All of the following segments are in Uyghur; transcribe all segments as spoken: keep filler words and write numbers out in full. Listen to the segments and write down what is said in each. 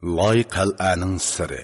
لاي قەلئەنىڭ سىرى.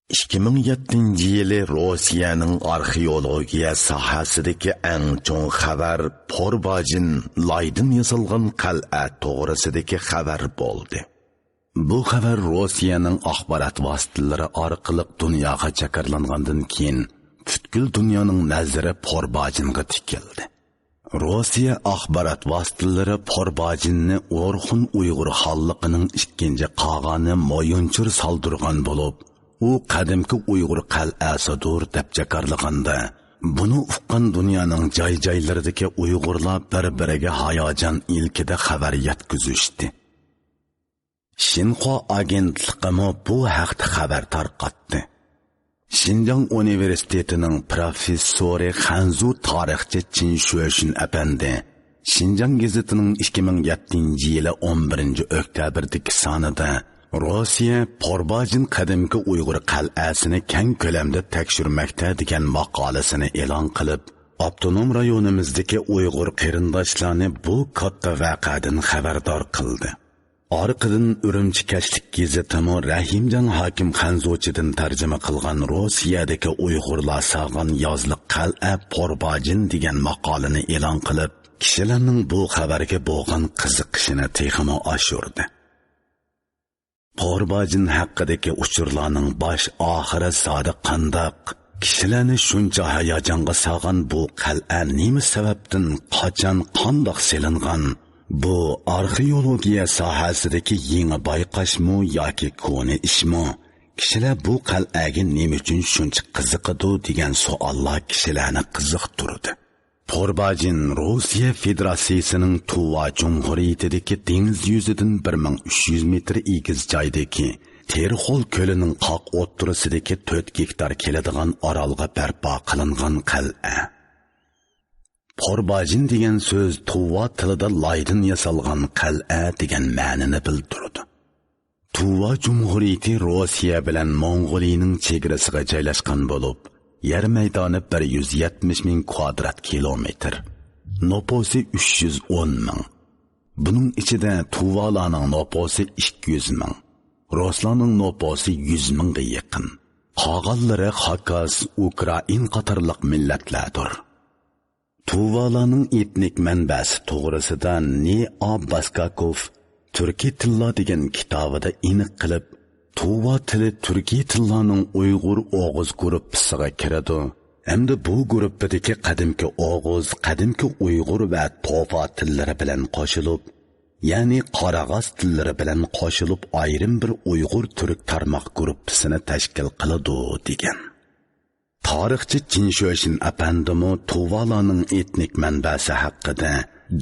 ئىككى مىڭ يەتتىنچى يىلى روسىيەنىڭ ئارخېئولوگىيە ساھەسىدىكى ئەڭ چوڭ خەۋەر پورباجىن لايدىن ياسالغان قەلئە توغرىسىدىكى خەۋەر بولدى. بۇ خەۋەر روسىيەنىڭ ئاخبارات ۋاسىتىلىرى ئارقىلىق دۇنياغا جاكارلانغاندىن كېيىن، پۈتكۈل دۇنيانىڭ نەزىرى پورباجىنغا تىكىلدى. روسىيە ئاخبارات ۋاسىتىلىرى پورباجىننى ئورخۇن ئۇيغۇر خانلىقىنىڭ ئىككىنچى قاغانى مويۇنچۇر سالدۇرغان بولۇپ، ئۇ قەدىمكى ئۇيغۇر قەلئەسىدۇر دەپ جاكارلىغاندا، بۇنى ئۇققان دۇنيانىڭ جاي-جايلىرىدىكى ئۇيغۇرلار بىر-بىرىگە ھاياجان ئىلكىدە خەۋەر يەتكۈزۈشتى. شىنخۇا ئاگېنتلىقىمۇ بۇ ھەقتە خەۋەر تارقاتتى. شىنجاڭ ئۇنىۋېرسىتېتىنىڭ پروفېسسورى خەنزۇ تارىخچى چىن شۆشۈن ئەپەندى شىنجاڭ گېزىتىنىڭ ئىككى مىڭ يەتتىنچى يىلى ئون بىرىنچى ئۆكتەبىردىكى سانىدا روسىيە پورباجىن قەدىمكى ئۇيغۇر قەلئەسىنى كەڭ كۆلەمدە تەكشۈرمەكتە دېگەن ماقالىسىنى ئېلان قىلىپ، ئاپتونوم رايونىمىزدىكى ئۇيغۇر قېرىنداشلارنى بۇ كاتتا ۋەقەدىن خەۋەردار قىلدى. ئارقىدىن ئۈرۈمچى كەچلىك گېزىتىمۇ رەھىمجان ھاكىم خەنزۇچىدىن تەرجىمە قىلغان روسىيەدىكى ئۇيغۇرلار سالغان يازلىق قەلئە پورباجىن دېگەن ماقالىنى ئېلان قىلىپ، كىشىلەرنىڭ بۇ خەۋەرگە بولغان قىزىقىشىنى تېخىمۇ ئاشۇردى. پورباجىن ھەققىدىكى ئۇچۇرلارنىڭ باش ئاخىرى زادى قانداق؟ كىشىلەرنى شۇنچە ھاياجانغا سالغان بۇ قەلئە نېمە سەۋەبتىن، قاچان، قانداق سېلىنغان؟ بۇ ئارخېئولوگىيە ساھەسىدىكى يېڭى بايقاشمۇ ياكى كونا ئىشمۇ؟ كىشىلەر بۇ قەلئەگە نېمە ئۈچۈن شۇنچە قىزىقىدۇ دېگەن سوئاللار كىشىلەرنى قىزىقتۇردى. پورباجىن روسىيە فېدېراتسىيىسىنىڭ تۇۋا جۇمھۇرىيىتىدىكى دېڭىز يۈزىدىن بىر مىڭ ئۈچ يۈز مېتىر ئېگىز جايدىكى تېرىخول كۆلىنىڭ قاق ئوتتۇرىسىدىكى تۆت گېكتار كېلىدىغان ئارالغا بەرپا قىلىنغان قەلئە. پورباجىن دېگەن سۆز تۇۋا تىلىدا لايدىن ياسالغان قەلئە دېگەن مەنىنى بىلدۈرىدۇ. تۇۋا جۇمھۇرىيىتى روسىيە بىلەن موڭغۇلىيىنىڭ چېگرىسىغا جايلاشقان بولۇپ، يەر مەيدانى بىر يۈز يەتمىش مىڭ كۋادرات كىلومېتىر، نوپۇسى ئۈچ يۈز ئون مىڭ. بۇنىڭ ئىچىدە تۇۋالارنىڭ نوپۇسى ئىككى يۈز مىڭ، رۇسلارنىڭ نوپۇسى يۈز مىڭغا يېقىن. قالغانلىرى خاكاس، ئۇكرائىن قاتارلىق مىللەتلەردۇر. تۇۋالارنىڭ ئېتنىك مەنبەسى توغرىسىدا نې ئا باسكاكوف تۈركىي تىللار دېگەن كىتابىدا ئېنىق قىلىپ، تۇۋا تىلى تۈركىي تىللارنىڭ ئۇيغۇر ئوغۇز گۇرۇپپىسىغا كىرىدۇ ھەمدە بۇ گۇرۇپپىدىكى قەدىمكى ئوغۇز، قەدىمكى ئۇيغۇر ۋە توفا تىللىرى بىلەن قوشۇلۇپ، يەنى قاراغاز تىللىرى بىلەن قوشۇلۇپ ئايرىم بىر ئۇيغۇر تۈرك تارماق گۇرۇپپىسىنى تەشكىل قىلىدۇ، دېگەن. تارىخچى چىن شۆشىن ئەپەندىمۇ تۇۋالارنىڭ ئېتنىك مەنبەسى ھەققىدە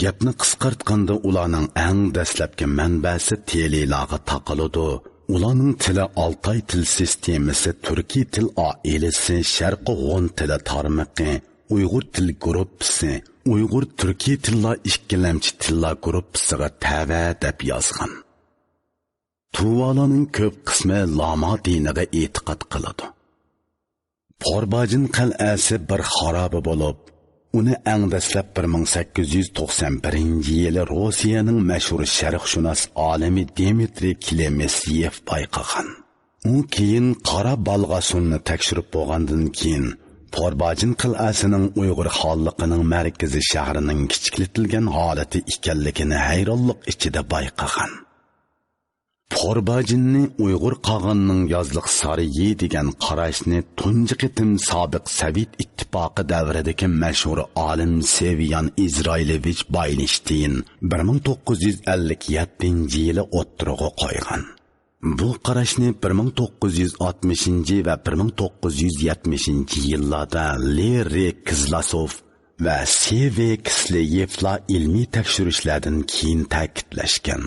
گەپنى قىسقارتقاندا، ئۇلارنىڭ ئەڭ دەسلەپكى مەنبەسى تېلىلارغا تاقىلىدۇ. ئۇلارنىڭ تىلى ئالتاي تىل سىستېمىسى، تۈركىي تىل ئائىلىسى، شەرقىي ھون تىلى تارمىقى، ئۇيغۇر تىل گۇرۇپپىسى، ئۇيغۇر تۈركىي تىللار ئىككىلەمچى تىللار گۇرۇپپىسىغا تەۋە دەپ يازغان. تۇۋالارنىڭ كۆپ قىسمى لاما دىنىغا ئېتىقاد قىلىدۇ. پورباجىن قەلئەسى بىر خارابە بولۇپ، ئۇنى ئەڭ دەسلەپ بىر مىڭ سەككىز يۈز توقسان بىرىنچى يىلى روسىيەنىڭ مەشھۇر شەرقشۇناس ئالىمى دىمىترىي كلېمېسيېف بايقىغان. ئۇ كېيىن قارا بالغاسۇننى تەكشۈرۈپ بولغاندىن كېيىن، پورباجىن قەلئەسىنىڭ ئۇيغۇر خانلىقىنىڭ مەركىزىي شەھىرىنىڭ كىچىكلىتىلگەن ھالىتى ئىكەنلىكىنى ھەيرانلىق ئىچىدە بايقىغان. پورباجىننى ئۇيغۇر قاغاننىڭ يازلىق سارىيى دېگەن قاراشنى تۇنجى قېتىم سابىق سوۋېت ئىتتىپاقى دەۋرىدىكى مەشھۇر ئالىم سېۋيان ئىزرائىلوۋىچ باينىشتېين بىر مىڭ توققۇز يۈز ئەللىك يەتتىنچى يىلى ئوتتۇرىغا قويغان. بۇ قاراشنى بىر مىڭ توققۇز يۈز ئاتمىشىنچى ۋە بىر مىڭ توققۇز يۈز يەتمىشىنچى يىللاردا لې رې كىزلاسوف ۋە سې ۋې كىسلېيېۋلار ئىلمىي تەكشۈرۈشلەردىن كېيىن تەكىتلەشكەن.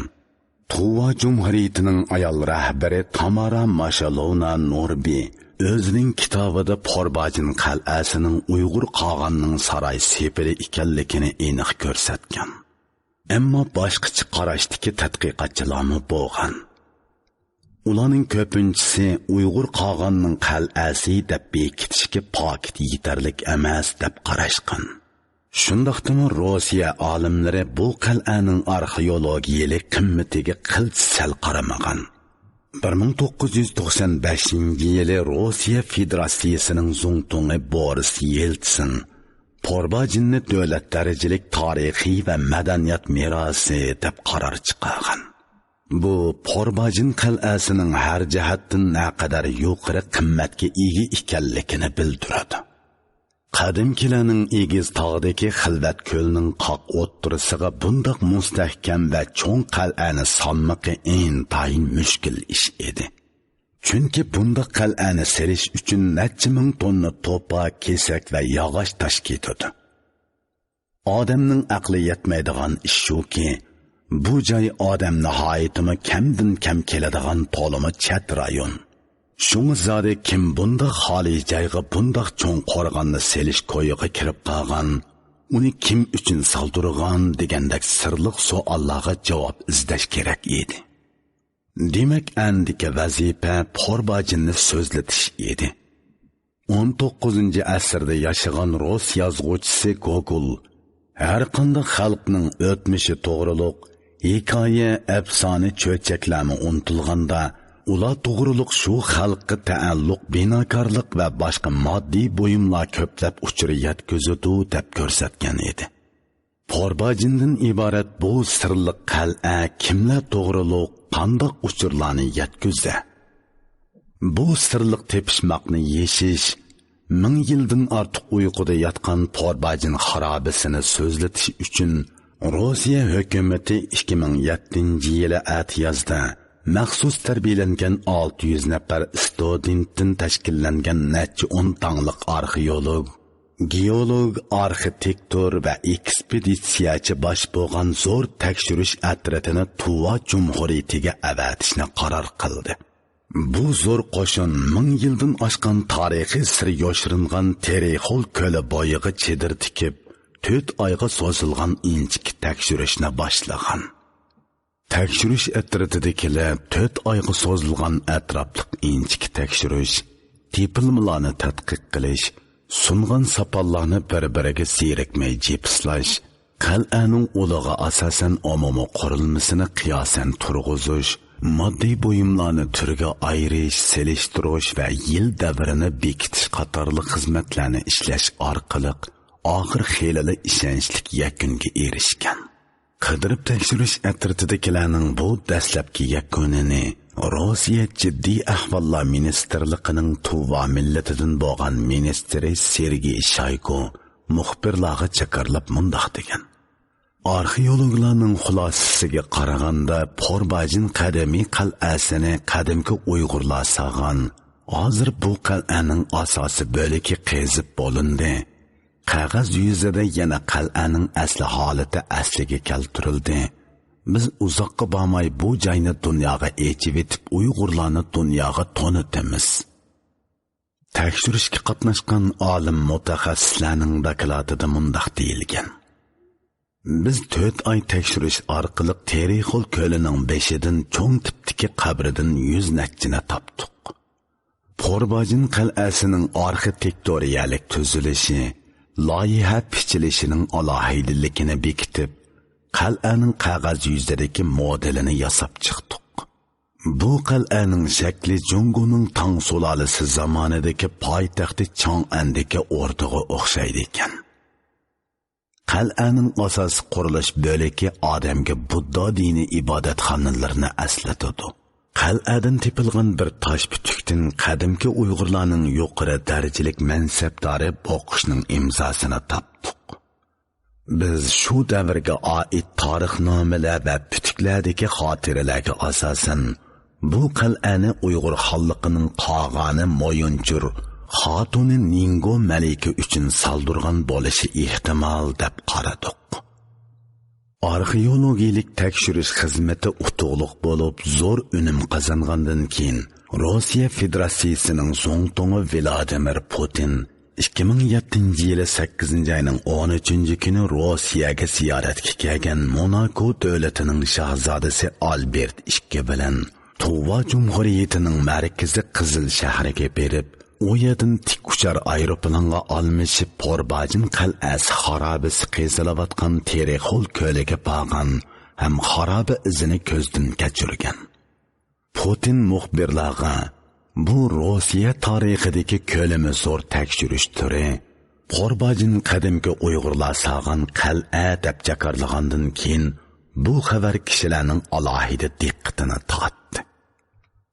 تۇۋا جۇمھۇرىيىتىنىڭ ئايال رەھبىرى تامارا ماشالوۋنا نوربى ئۆزىنىڭ كىتابىدا پورباجىن قەلئەسىنىڭ ئۇيغۇر قاغاننىڭ ساراي سېپىلى ئىكەنلىكىنى ئېنىق كۆرسەتكەن. ئەمما باشقىچە قاراشتىكى تەتقىقاتچىلارمۇ بولغان. ئۇلارنىڭ كۆپىنچىسى ئۇيغۇر قاغاننىڭ قەلئەسى دەپ بېكىتىشكە پاكىت يېتەرلىك ئەمەس دەپ قاراشقان. شۇنداقتىمۇ روسىيە ئالىملىرى بۇ قەلئەنىڭ ئارخېئولوگىيەلىك قىممىتىگە قىلچە سەل قارىمىغان. بىر مىڭ توققۇز يۈز توقسان بەشىنچى يىلى روسىيە فېدېراتسىيىسىنىڭ زۇڭتۇڭى بورىس يېلتسىن پورباجىننى دۆلەت دەرىجىلىك تارىخىي ۋە مەدەنىيەت مىراسى دەپ قارار چىقارغان. بۇ پورباجىن قەلئەسىنىڭ ھەر جەھەتتىن نەقەدەر يۇقىرى قىممەتكە ئىگە ئىكەنلىكىنى بىلدۈرىدۇ. قەدىمكىلەرنىڭ ئېگىز تاغدىكى خىلۋەت كۆلنىڭ قاق ئوتتۇرىسىغا بۇنداق مۇستەھكەم ۋە چوڭ قەلئەنى سالمىقى ئىنتايىن مۈشكۈل ئىش ئىدى. چۈنكى بۇنداق قەلئەنى سېلىش ئۈچۈن نەچچە مىڭ توننا توپا، كېسەك ۋە ياغاچ تاش كېتىدۇ. ئادەمنىڭ ئەقلى يەتمەيدىغان ئىش شۇكى، بۇ جاي ئادەم ناھايىتىمۇ كەمدىن كەم كېلىدىغان تولىمۇ چەت رايون. شۇڭا زادى كىم بۇنداق خالىي جايغا بۇنداق چوڭ قورغاننى سېلىش كويىغا كىرىپ قالغان، ئۇنى كىم ئۈچۈن سالدۇرغان دېگەندەك سىرلىق سوئاللارغا جاۋاب ئىزدەش كېرەك ئىدى. دېمەك، ئەندىكى ۋەزىپە پورباجىننى سۆزلىتىش ئىدى. ئون توققۇزىنچى ئەسىردە ياشىغان رۇس يازغۇچىسى گوگول ھەرقانداق خەلقنىڭ ئۆتمۈشى توغرۇلۇق ھېكايە، ئەپسانە، چۆچەكلەرمۇ ئۇنتۇلغاندا، ئۇلار توغرۇلۇق شۇ خەلققە تەئەللۇق بىناكارلىق ۋە باشقا ماددىي بۇيۇملار كۆپلەپ ئۇچۇر يەتكۈزىدۇ، دەپ كۆرسەتكەن ئىدى. پورباجىندىن ئىبارەت بۇ سىرلىق قەلئە كىملەر توغرۇلۇق، قانداق ئۇچۇرلارنى يەتكۈزدى؟ بۇ سىرلىق تېپىشماقنى يېشىش، مىڭ يىلدىن ئارتۇق ئۇيقۇدا ياتقان پورباجىن خارابىسىنى سۆزلىتىش ئۈچۈن، روسىيە ھۆكۈمىتى ئىككى مىڭ يەتتىنچى يىلى ئەتىيازدا مەخسۇس تەربىيەلەنگەن ئالتە يۈز نەپەر ئىستۇدېنتتىن تەشكىللەنگەن نەچچە ئون داڭلىق ئارخېئولوگ، گېئولوگ، ئارخىتېكتور ۋە ئېكسپېدىتسىيەچى باش بولغان زور تەكشۈرۈش ئەترىتىنى تۇۋا جۇمھۇرىيىتىگە ئەۋەتىشنى قارار قىلدى. بۇ زور قوشۇن مىڭ يىلدىن ئاشقان تارىخىي سىر يوشۇرۇنغان تېرىخول كۆلى بويىغا چېدىر تىكىپ، تۆت ئايغا سوزۇلغان ئىنچىكە تەكشۈرۈشنى باشلىغان. تەكشۈرۈش ئەترىتىدىكىلەر تۆت ئايغا سوزۇلغان ئەتراپلىق ئىنچىكە تەكشۈرۈش، تېپىلمىلارنى تەتقىق قىلىش، سۇنغان ساپانلارنى بىر-بىرىگە زېرىكمەي جىپسلاش، قەلئەنىڭ ئۇلىغا ئاساسەن ئومۇمىي قۇرۇلمىسىنى قىياسەن تۇرغۇزۇش، ماددىي بۇيۇملارنى تۈرگە ئايرىش، سېلىشتۇرۇش ۋە يىل دەۋرىنى بېكىتىش قاتارلىق خىزمەتلەرنى ئىشلەش ئارقىلىق ئاخىر خېلىلا ئىشەنچلىك يەكۈنگە ئېرىشكەن. قىدىرىپ تەكشۈرۈش ئەترىتىدىكىلەرنىڭ بۇ دەسلەپكى يەكۈنىنى روسىيە جىددىي ئەھۋاللار مىنىستىرلىقىنىڭ تۇۋا مىللىتىدىن بولغان مىنىستىرى سېرگېي شايگو مۇخبىرلارغا جاكارلاپ مۇنداق دېگەن: ئارخېئولوگلارنىڭ خۇلاسىسىگە قارىغاندا، پورباجىن قەدىمىي قەلئەسىنى قەدىمكى ئۇيغۇرلار سالغان. ھازىر بۇ قەلئەنىڭ ئاساسىي بۆلىكى قېزىپ بولۇندى. قەغەز يۈزىدە يەنە قەلئەنىڭ ئەسلى ھالىتى ئەسلىگە كەلتۈرۈلدى. بىز ئۇزاققا بارماي بۇ جاينى دۇنياغا ئېچىۋېتىپ، ئۇيغۇرلارنى دۇنياغا تونۇتىمىز. تەكشۈرۈشكە قاتناشقان ئالىم مۇتەخەسسىسلەرنىڭ دوكلاتىدا مۇنداق دېيىلگەن: بىز تۆت ئاي تەكشۈرۈش ئارقىلىق تېرىخول كۆلىنىڭ بېشىدىن چوڭ تىپتىكى قەبرىدىن يۈز نەچچىنى تاپتۇق. پورباجىن قەلئەسىنىڭ ئارخىتېكتورىيەلىك تۈزۈلۈشى، لايىھە پىچىلىشىنىڭ ئالاھىدىلىكىنى بېكىتىپ، قەلئەنىڭ قەغەز يۈزىدىكى مودېلىنى ياساپ چىقتۇق. بۇ قەلئەنىڭ شەكلى جۇڭگونىڭ تاڭ سۇلالىسى زامانىدىكى پايتەختى چاڭئەندىكى ئوردىغا ئوخشايدىكەن. قەلئەنىڭ ئاساسىي قۇرۇلۇش بۆلىكى ئادەمگە بۇددا دىنىي ئىبادەتخانىلىرىنى ئەسلىتىدۇ. قەلئەدىن تېپىلغان بىر تاش پۈتۈكتىن قەدىمكى ئۇيغۇرلارنىڭ يۇقىرى دەرىجىلىك مەنسەپدارى بوقۇشنىڭ ئىمزاسىنى تاپتۇق. بىز شۇ دەۋرگە ئائىت تارىخنامىلەر ۋە پۈتۈكلەردىكى خاتىرىلەرگە ئاساسەن، بۇ قەلئەنى ئۇيغۇر خانلىقىنىڭ قاغانى مويۇنچۇر خاتۇنى نىنگو مەلىكە ئۈچۈن سالدۇرغان بولۇشى ئېھتىمال دەپ قارىدۇق. ئارخېئولوگىيىلىك تەكشۈرۈش خىزمىتى ئۇتۇقلۇق بولۇپ، زور ئۈنۈم قازانغاندىن كېيىن، روسىيە فېدېراتسىيىسىنىڭ زۇڭتۇڭى ۋلادىمىر پۇتىن ئىككى مىڭ يەتتىنچى يىلى سەككىزىنچى ئاينىڭ ئون ئۈچىنچى كۈنى روسىيەگە زىيارەتكە كەلگەن موناكو دۆلىتىنىڭ شاھزادىسى ئالبېرت ئىككى بىلەن تۇۋا جۇمھۇرىيىتىنىڭ مەركىزى قىزىل شەھىرىگە بېرىپ، ئۇ يەردىن تىك ئۇچار ئايروپىلانغا ئالمىشىپ، پورباجىن قەلئەسى خارابىسى قېزىلىۋاتقان تېرىخول كۆلىگە بارغان ھەم خارابە ئىزىنى كۆزدىن كەچۈرگەن. پۇتىن مۇخبىرلارغا، بۇ روسىيە تارىخىدىكى كۆلىمى زور تەكشۈرۈش تۈرى، پورباجىن قەدىمكى ئۇيغۇرلار سالغان قەلئە دەپ جاكارلىغاندىن كېيىن، بۇ خەۋەر كىشىلەرنىڭ ئالاھىدە دىققىتىنى تارتتى.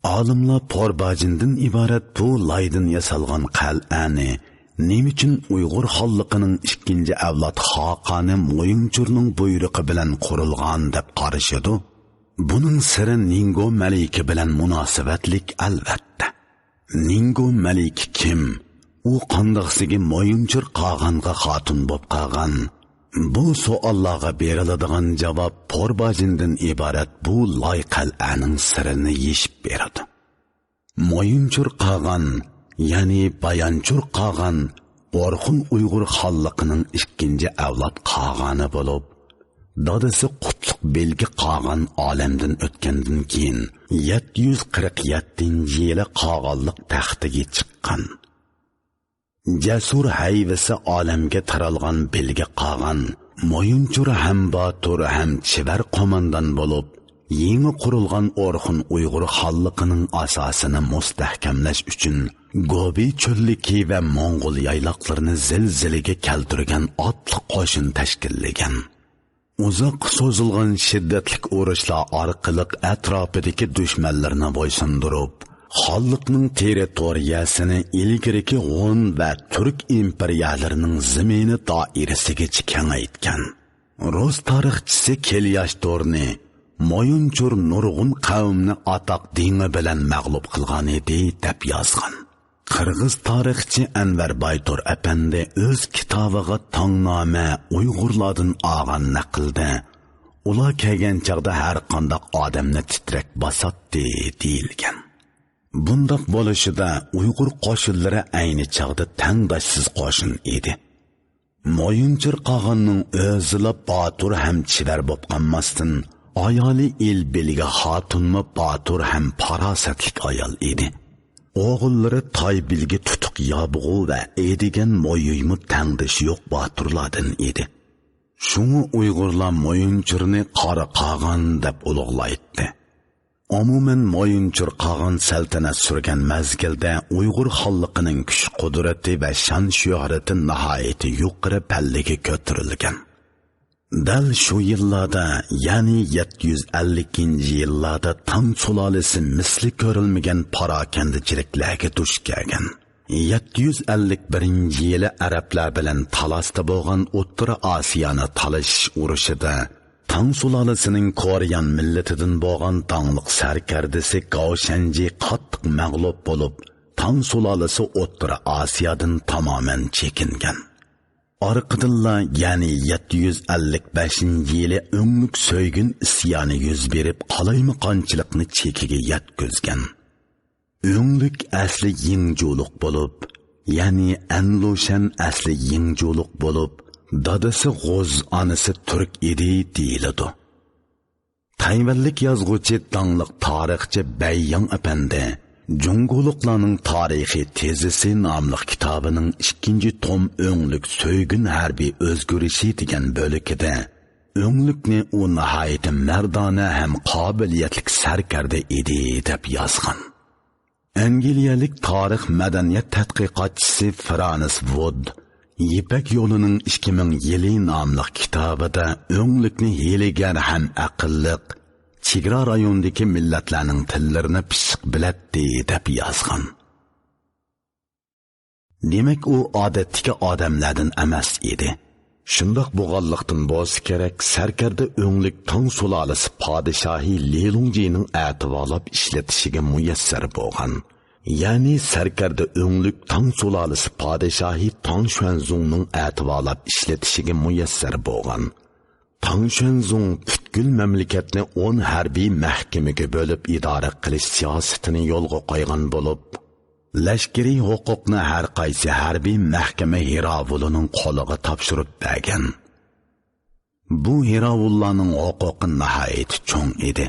ئالىملار پورباجىندىن ئىبارەت بۇ لايدىن ياسالغان قەلئەنى نېمە ئۈچۈن ئۇيغۇر خانلىقىنىڭ ئىككىنچى ئەۋلاد خاقانى مويۇنچۇرنىڭ بۇيرۇقى بىلەن قۇرۇلغان دەپ قارىشىدۇ؟ بۇنىڭ سىرى نىنگو مەلىكە بىلەن مۇناسىۋەتلىك، ئەلۋەتتە. نىنگو مەلىكە كىم؟ ئۇ قانداقسىگە مويۇنچۇر قاغانغا خاتۇن بوپ قالغان؟ بۇ سوئاللارغا بېرىلىدىغان جاۋاب پورباجىندىن ئىبارەت بۇ لاي قەلئەنىڭ سىرىنى يېشىپ بېرىدۇ. مويۇنچۇر قاغان، يەنى بايانچۇر قاغان ئورخۇن ئۇيغۇر خانلىقىنىڭ ئىككىنچى ئەۋلاد قاغانى بولۇپ، دادىسى قۇتلۇق بىلگە قاغان ئالەمدىن ئۆتكەندىن كېيىن، يەتتە يۈز قىرىق يەتتىنچى يىلى قاغانلىق تەختىگە چىققان. جەسۇر ھەيۋىسى ئالەمگە تارالغان بىلگە قاغان، مويۇنچۇر ھەم باتۇر ھەم چېۋەر قوماندان بولۇپ، يېڭى قۇرۇلغان ئورخۇن ئۇيغۇر خانلىقىنىڭ ئاساسىنى مۇستەھكەملەش ئۈچۈن، گوبى چۆللۈكى ۋە موڭغۇل يايلاقلىرىنى زىلزىلىگە كەلتۈرگەن ئاتلىق قوشۇن تەشكىللىگەن. ئۇزاققا سوزۇلغان شىددەتلىك ئۇرۇشلار ئارقىلىق ئەتراپىدىكى دۈشمەنلىرىنى بويسۇندۇرۇپ، خانلىقنىڭ تېررىتورىيەسىنى ئىلگىرىكى ھون ۋە تۈرك ئىمپېرىيەلىرىنىڭ زېمىنى دائىرىسىگىچە كېڭەيتكەن. رۇس تارىخچىسى كىلياشتورنى مويۇنچۇر نۇرغۇن قەۋمنى ئاتاق دېڭى بىلەن مەغلۇپ قىلغانىدى، دەپ يازغان. قىرغىز تارىخچى ئەنۋەر بايتۇر ئەپەندى ئۆز كىتابىغا تاڭنامە ئۇيغۇرلاردىن ئالغان نەقىلدە، ئۇلار كەلگەن چاغدا ھەر قانداق ئادەمنى تىترەك باساتتى، دېيىلگەن. بۇنداق بولۇشىدا ئۇيغۇر قوشۇنلىرى ئەينى چاغدا تەڭداشسىز قوشۇن ئىدى. مويۇنچۇر قاغاننىڭ ئۆزىلا باتۇر ھەم چېۋەر بولۇپ قالماستىن، ئايالى ئىلبىلگە خاتۇنمۇ باتۇر ھەم پاراسەتلىك ئايال ئىدى. ئوغۇللىرى تايبىلگە تۇتۇق يابغۇ ۋە ئېدىگەن مويۇيمۇ تەڭدىشى يوق باتۇرلاردىن ئىدى. شۇڭا ئۇيغۇرلار مويۇنچۇرنى قارا قاغان دەپ ئۇلۇغلايتتى. ئومۇمەن، مويۇنچۇر قاغان سەلتەنەت سۈرگەن مەزگىلدە ئۇيغۇر خانلىقىنىڭ كۈچ-قۇدرىتى ۋە شان-شۆھرىتى ناھايىتى يۇقىرى پەللىگە كۆتۈرۈلگەن. دەل شۇ يىللاردا، يەنى يەتتە يۈز ئەللىكىنچى يىللاردا تاڭ سۇلالىسى مىسلى كۆرۈلمىگەن پاراكەندىچىلىكلەرگە دۇچ كەلگەن. يەتتە يۈز ئەللىك بىرىنچى يىلى ئەرەبلەر بىلەن تالاستا بولغان ئوتتۇرا ئاسىيانى تالىشىش ئۇرۇشىدا تاڭ سۇلالىسىنىڭ كوريان مىللىتىدىن بولغان داڭلىق سەركەردىسى گاۋشەنجى قاتتىق مەغلۇپ بولۇپ، تاڭ سۇلالىسى ئوتتۇرا ئاسىيادىن تامامەن چېكىنگەن. ئارقىدىنلا، يەنى يەتتە يۈز ئەللىك بەشىنچى يىلى ئۆڭلۈك سۆيگۈن ئىسيانى يۈز بېرىپ، قالايمىقانچىلىقنى چېكىگە يەتكۈزگەن. ئۆڭلۈك ئەسلى يىڭجۇلۇق بولۇپ، يەنى ئەنلۇشەن ئەسلى يىڭجۇلۇق بولۇپ، دادىسى غوز، ئانىسى تۈرك ئىدى دېيىلىدۇ. تەيۋەنلىك يازغۇچى، داڭلىق تارىخچى بەي ياڭ ئەپەندى جۇڭگولۇقلارنىڭ تارىخىي تېزىسى ناملىق كىتابىنىڭ ئىككىنچى توم ئۆڭلۈك سۆيگۈن ھەربىي ئۆزگىرىشى دېگەن بۆلىكىدە ئۆڭلۈكنى ئۇ ناھايىتى مەردانە ھەم قابىلىيەتلىك سەركەردە ئىدى دەپ يازغان. ئەنگلىيەلىك تارىخ مەدەنىيەت تەتقىقاتچىسى فرانس ۋۇد يىپەك يولىنىڭ ئىككى مىڭ يىلى ناملىق كىتابىدا ئۆڭلۈكنى ھىيلىگەر ھەم ئەقىللىق، چېگرا رايونىدىكى مىللەتلەرنىڭ تىللىرىنى پىششىق بىلەتتى، دەپ يازغان. دېمەك، ئۇ ئادەتتىكى ئادەملەردىن ئەمەس ئىدى. شۇنداق بولغانلىقتىن بولسا كېرەك، سەركەردە ئۆڭلۈك تاڭ سۇلالىسى پادىشاھى لىلۇڭجىنىڭ ئەتىۋارلاپ ئىشلىتىشىگە مۇيەسسەر بولغان. يەنى سەركەردە ئۆڭلۈك تاڭ سۇلالىسى پادىشاھى تاڭ شۈەنزۇڭنىڭ ئەتىۋارلاپ ئىشلىتىشىگە مۇيەسسەر بولغان. تاڭ شۈەنزۇڭ پۈتكۈل مەملىكەتنى ئون ھەربىي مەھكىمىگە بۆلۈپ ئىدارە قىلىش سىياسىتىنى يولغا قويغان بولۇپ، لەشكىرىي ھوقۇقنى ھەر قايسى ھەربىي مەھكىمە ھىراۋۇلىنىڭ قولىغا تاپشۇرۇپ بەرگەن. بۇ ھىراۋۇللارنىڭ ھوقۇقى ناھايىتى چوڭ ئىدى.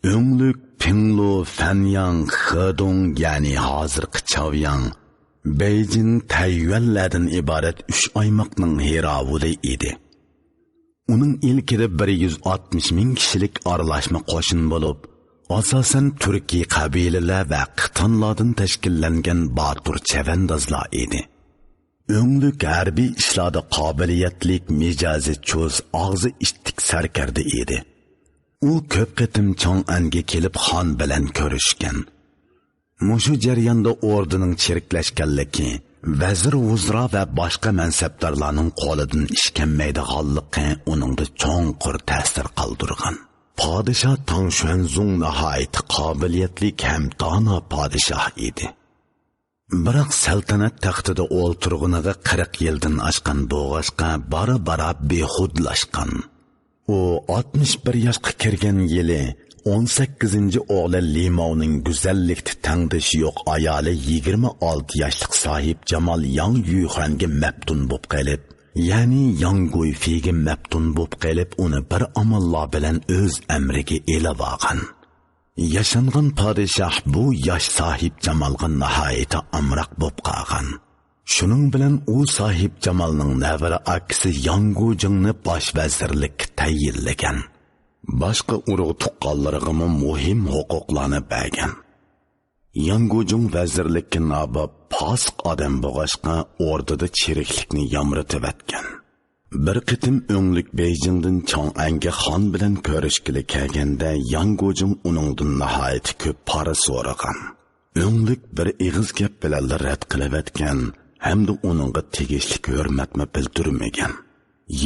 ئۆڭلۈك، پىڭلۇ، فەنياڭ، خېدۇڭ، يەنى ھازىرقى چاۋياڭ، بېيجىڭ، تەييۈەنلەردىن ئىبارەت ئۈچ ئايماقنىڭ ھىراۋۇلى ئىدى. ئۇنىڭ ئىلكىدە بىر يۈز ئاتمىش مىڭ كىشىلىك ئارىلاشما قوشۇن بولۇپ، ئاساسەن تۈركىي قەبىلىلەر ۋە قىتانلاردىن تەشكىللەنگەن باتۇر چەۋەندازلار ئىدى. ئۆڭلۈك ھەربىي ئىشلاردا قابىلىيەتلىك، مىجەزى چۇس، ئاغزى ئىتتىك سەركەردە ئىدى. ئۇ كۆپ قېتىم چاڭئەنگە كېلىپ خان بىلەن كۆرۈشكەن. مۇشۇ جەرياندا ئوردىنىڭ چىرىكلەشكەنلىكى، ۋەزىر، ۋۇزرا ۋە باشقا مەنسەپدارلارنىڭ قولىدىن ئىش كەلمەيدىغانلىقى ئۇنىڭدا چوڭقۇر تەسىر قالدۇرغان. پادىشاھ تاڭ شۈەنزۇڭ ناھايىتى قابىلىيەتلىك ھەم دانا پادىشاھ ئىدى. بىراق سەلتەنەت تەختىدە ئولتۇرغىنىغا قىرىق يىلدىن ئاشقان بولغاچقا، بارا-بارا بىخۇدلاشقان. ئۇ ئاتمىش بىر ياشقا كىرگەن يىلى ئون سەككىزىنچى ئوغلى لىماۋنىڭ گۈزەللىكتە تەڭدىشى يوق ئايالى يىگىرمە ئالتە ياشلىق ساھىبجامال ياڭ يۈخەنگە مەپتۇن بوپ قېلىپ، يەنى ياڭ گۇيفىگە مەپتۇن بوپ قېلىپ، ئۇنى بىر ئاماللار بىلەن ئۆز ئەمرىگە ئېلىۋالغان. ياشانغان پادىشاھ بۇ ياش ساھىبجامالغا ناھايىتى ئامراق بوپ قالغان. شۇنىڭ بىلەن ئۇ ساھىبجامالنىڭ نەۋرە ئاكىسى ياڭ گۇجىڭنى باش ۋەزىرلىككە تەيىنلىگەن. باشقا ئۇرۇق تۇغقانلىرىغىمۇ مۇھىم ھوقۇقلارنى بەرگەن. ياڭ گۇجىڭ ۋەزىرلىككە ناباب، پاسىق ئادەم بولغاچقا، ئوردىدا چىرىكلىكنى يامرىتىۋەتكەن. بىر قېتىم ئۆڭلۈك بېيجىڭدىن چاڭئەنگە خان بىلەن كۆرۈشكىلى كەلگەندە، ياڭ گۇجىڭ ئۇنىڭدىن ناھايىتى كۆپ پارا سورىغان. ئۆڭلۈك بىر ئېغىز گەپ بىلەنلا رەت قىلىۋەتكەن ھەمدە ئۇنىڭغا تېگىشلىك ھۆرمەتمۇ بىلدۈرمىگەن.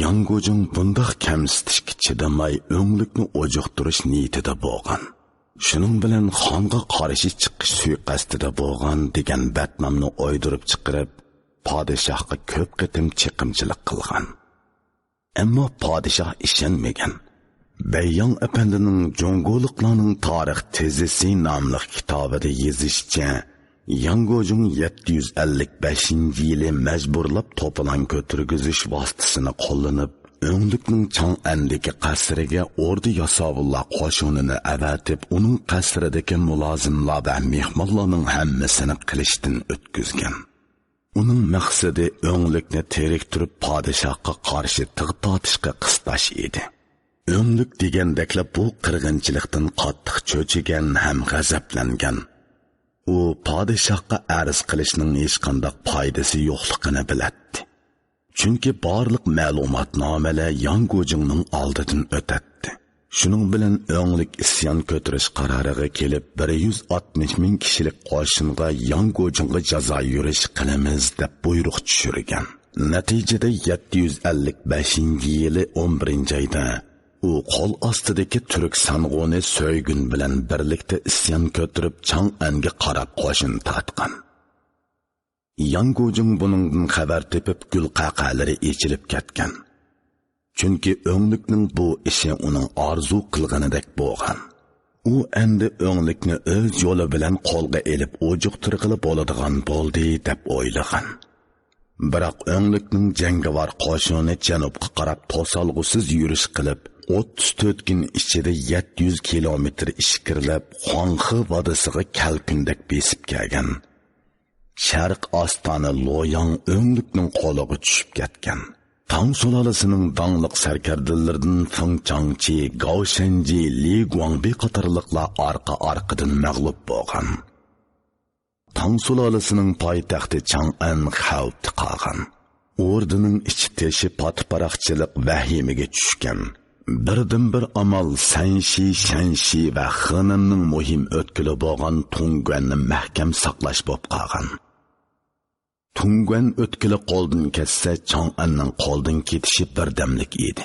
ياڭ گۇجىڭ بۇنداق كەمسىتىشكە چىدىماي، ئۆڭلۈكنى ئوجۇقتۇرۇش نىيىتىدە بولغان. شۇنىڭ بىلەن خانغا قارشى چىقىش سۇيىقەستىدە بولغان دېگەن بەتنامنى ئويدۇرۇپ چىقىرىپ، پادىشاھقا كۆپ قېتىم چېقىمچىلىق قىلغان. ئەمما پادىشاھ ئىشەنمىگەن. بەيياڭ ئەپەندىنىڭ جۇڭگولۇقلارنىڭ تارىخ تېزىسى ناملىق كىتابىدا يېزىشىچە، ياڭ گۇجىڭ يەتتە يۈز ئەللىك بەشىنچى يىلى مەجبۇرلاپ توپىلاڭ كۆتۈرگۈزۈش ۋاسىتىسىنى قوللىنىپ، ئۆڭلۈكنىڭ چاڭئەندىكى قەسرىگە ئوردا ياساۋۇللار قوشۇنىنى ئەۋەتىپ، ئۇنىڭ قەسرىدىكى مۇلازىملار ۋە مېھمانلارنىڭ ھەممىسىنى قىلىچتىن ئۆتكۈزگەن. ئۇنىڭ مەقسىتى ئۆڭلۈكنى تېرىكتۈرۈپ، پادىشاھقا قارشى تىغ تارتىشقا قىستاش ئىدى. ئۆڭلۈك دېگەندەكلا بۇ قىرغىنچىلىقتىن قاتتىق چۆچۈگەن ھەم غەزەپلەنگەن. ئۇ پادىشاھقا ئەرز قىلىشنىڭ ھېچقانداق پايدىسى يوقلۇقىنى بىلەتتى. چۈنكى بارلىق مەلۇماتنامىلەر ياڭ گۇجىڭنىڭ ئالدىدىن ئۆتەتتى. شۇنىڭ بىلەن ئۆڭلۈك ئىسيان كۆتۈرۈش قارارىغا كېلىپ، بىر يۈز ئاتمىش مىڭ كىشىلىك قوشۇنغا ياڭ گۇجىڭغا جازا يۈرۈشى قىلىمىز، دەپ بۇيرۇق چۈشۈرگەن. نەتىجىدە يەتتە يۈز ئەللىك بەشىنچى يىلى ئون بىرىنچى ئايدا ئۇ قول ئاستىدىكى تۈرك سانغۇنى سۆيگۈن بىلەن بىرلىكتە ئىسيان كۆتۈرۈپ، چاڭئەنگە قاراپ قوشۇن تارتقان. ياڭ گۇجىڭ بۇنىڭدىن خەۋەر تېپىپ، گۈل قەقەلىرى ئېچىلىپ كەتكەن. چۈنكى ئۆڭلۈكنىڭ بۇ ئىشى ئۇنىڭ ئارزۇ قىلغىنىدەك بولغان. ئۇ ئەمدى ئۆڭلۈكنى ئۆز يولى بىلەن قولغا ئېلىپ ئۇجۇقتۇرغىلى بولىدىغان بولدى، دەپ ئويلىغان. بىراق ئۆڭلۈكنىڭ جەڭگىۋار قوشۇنى جەنۇبقا قاراپ توسالغۇسىز يۈرۈش قىلىپ، ئوتتۇز تۆت كۈن ئىچىدە يەتتە يۈز كىلومېتىر ئىچكىرىلەپ، خۇاڭخې ۋادىسىغا كەلكۈندەك بېسىپ كەلگەن. شەرق ئاستانە لوياڭ ئۆڭلۈكنىڭ قولىغا چۈشۈپ كەتكەن. تاڭ سۇلالىسىنىڭ داڭلىق سەركەردىلىرىدىن فېڭ چاڭچى، گاۋ شەنجى، لى گۇاڭبى قاتارلىقلار ئارقا-ئارقىدىن مەغلۇپ بولغان. تاڭ سۇلالىسىنىڭ پايتەختى چاڭئەن خەۋپتە قالغان. ئوردىنىڭ ئىچى تېشى پاتىپاراقچىلىق ۋەھىمىگە چۈشكەن. بىردىنبىر ئامال سەنشى، شەنشى ۋە خېنەننىڭ مۇھىم ئۆتكىلى بولغان تۇڭگۇەننى مەھكەم ساقلاش بولۇپ قالغان. تۇڭگۇەن ئۆتكىلى قولدىن كەتسە، چاڭئەننىڭ قولدىن كېتىشى بىردەملىك ئىدى.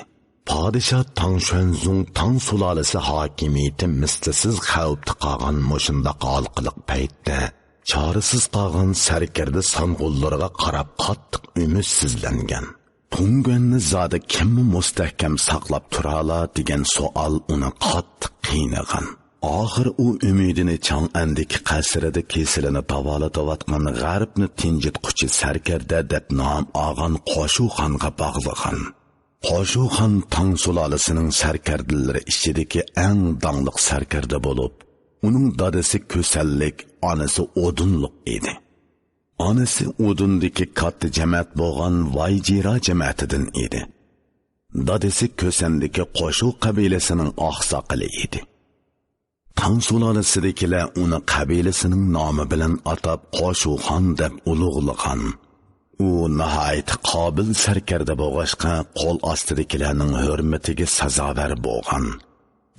پادىشاھ تاڭ شۈەنزۇڭ تاڭ سۇلالىسى ھاكىمىيىتى مىسلىسىز خەۋپتە قالغان مۇشۇنداق ھالقىلىق پەيتتە، چارىسىز قالغان سەركەردە سانغۇنلىرىغا قاراپ قاتتىق ئۈمىدسىزلەنگەن. تۇڭگۇەننى زادى كىممۇ مۇستەھكەم ساقلاپ تۇرالا دېگەن سوئال ئۇنى قاتتىق قىينىغان. ئاخىر ئۇ ئۈمىدىنى چاڭئەندىكى قەسرىدە كېسىلىنى داۋالىتىۋاتقان غەربنى تىنجىتقۇچى سەركەردە دەپ نام ئالغان قوشۇخانغا باغلىغان. قوشۇخان تاڭ سۇلالىسىنىڭ سەركەردىلىرى ئىچىدىكى ئەڭ داڭلىق سەركەردە بولۇپ، ئۇنىڭ دادىسى كۈسەنلىك، ئانىسى ئودۇنلۇق ئىدى. ئانىسى ئۇدۇندىكى كاتتا جەمەت بولغان ۋايجىرا جەمەتىدىن ئىدى. دادىسى كۆسەندىكى قوشۇ قەبىلىسىنىڭ ئاقساقىلى ئىدى. تاڭ سۇلالىسىدىكىلەر ئۇنى قەبىلىسىنىڭ نامى بىلەن ئاتاپ، قوشۇخان دەپ ئۇلۇغلىغان. ئۇ ناھايىتى قابىل سەركەردە بولغاچقا، قول ئاستىدىكىلەرنىڭ ھۆرمىتىگە سازاۋەر بولغان.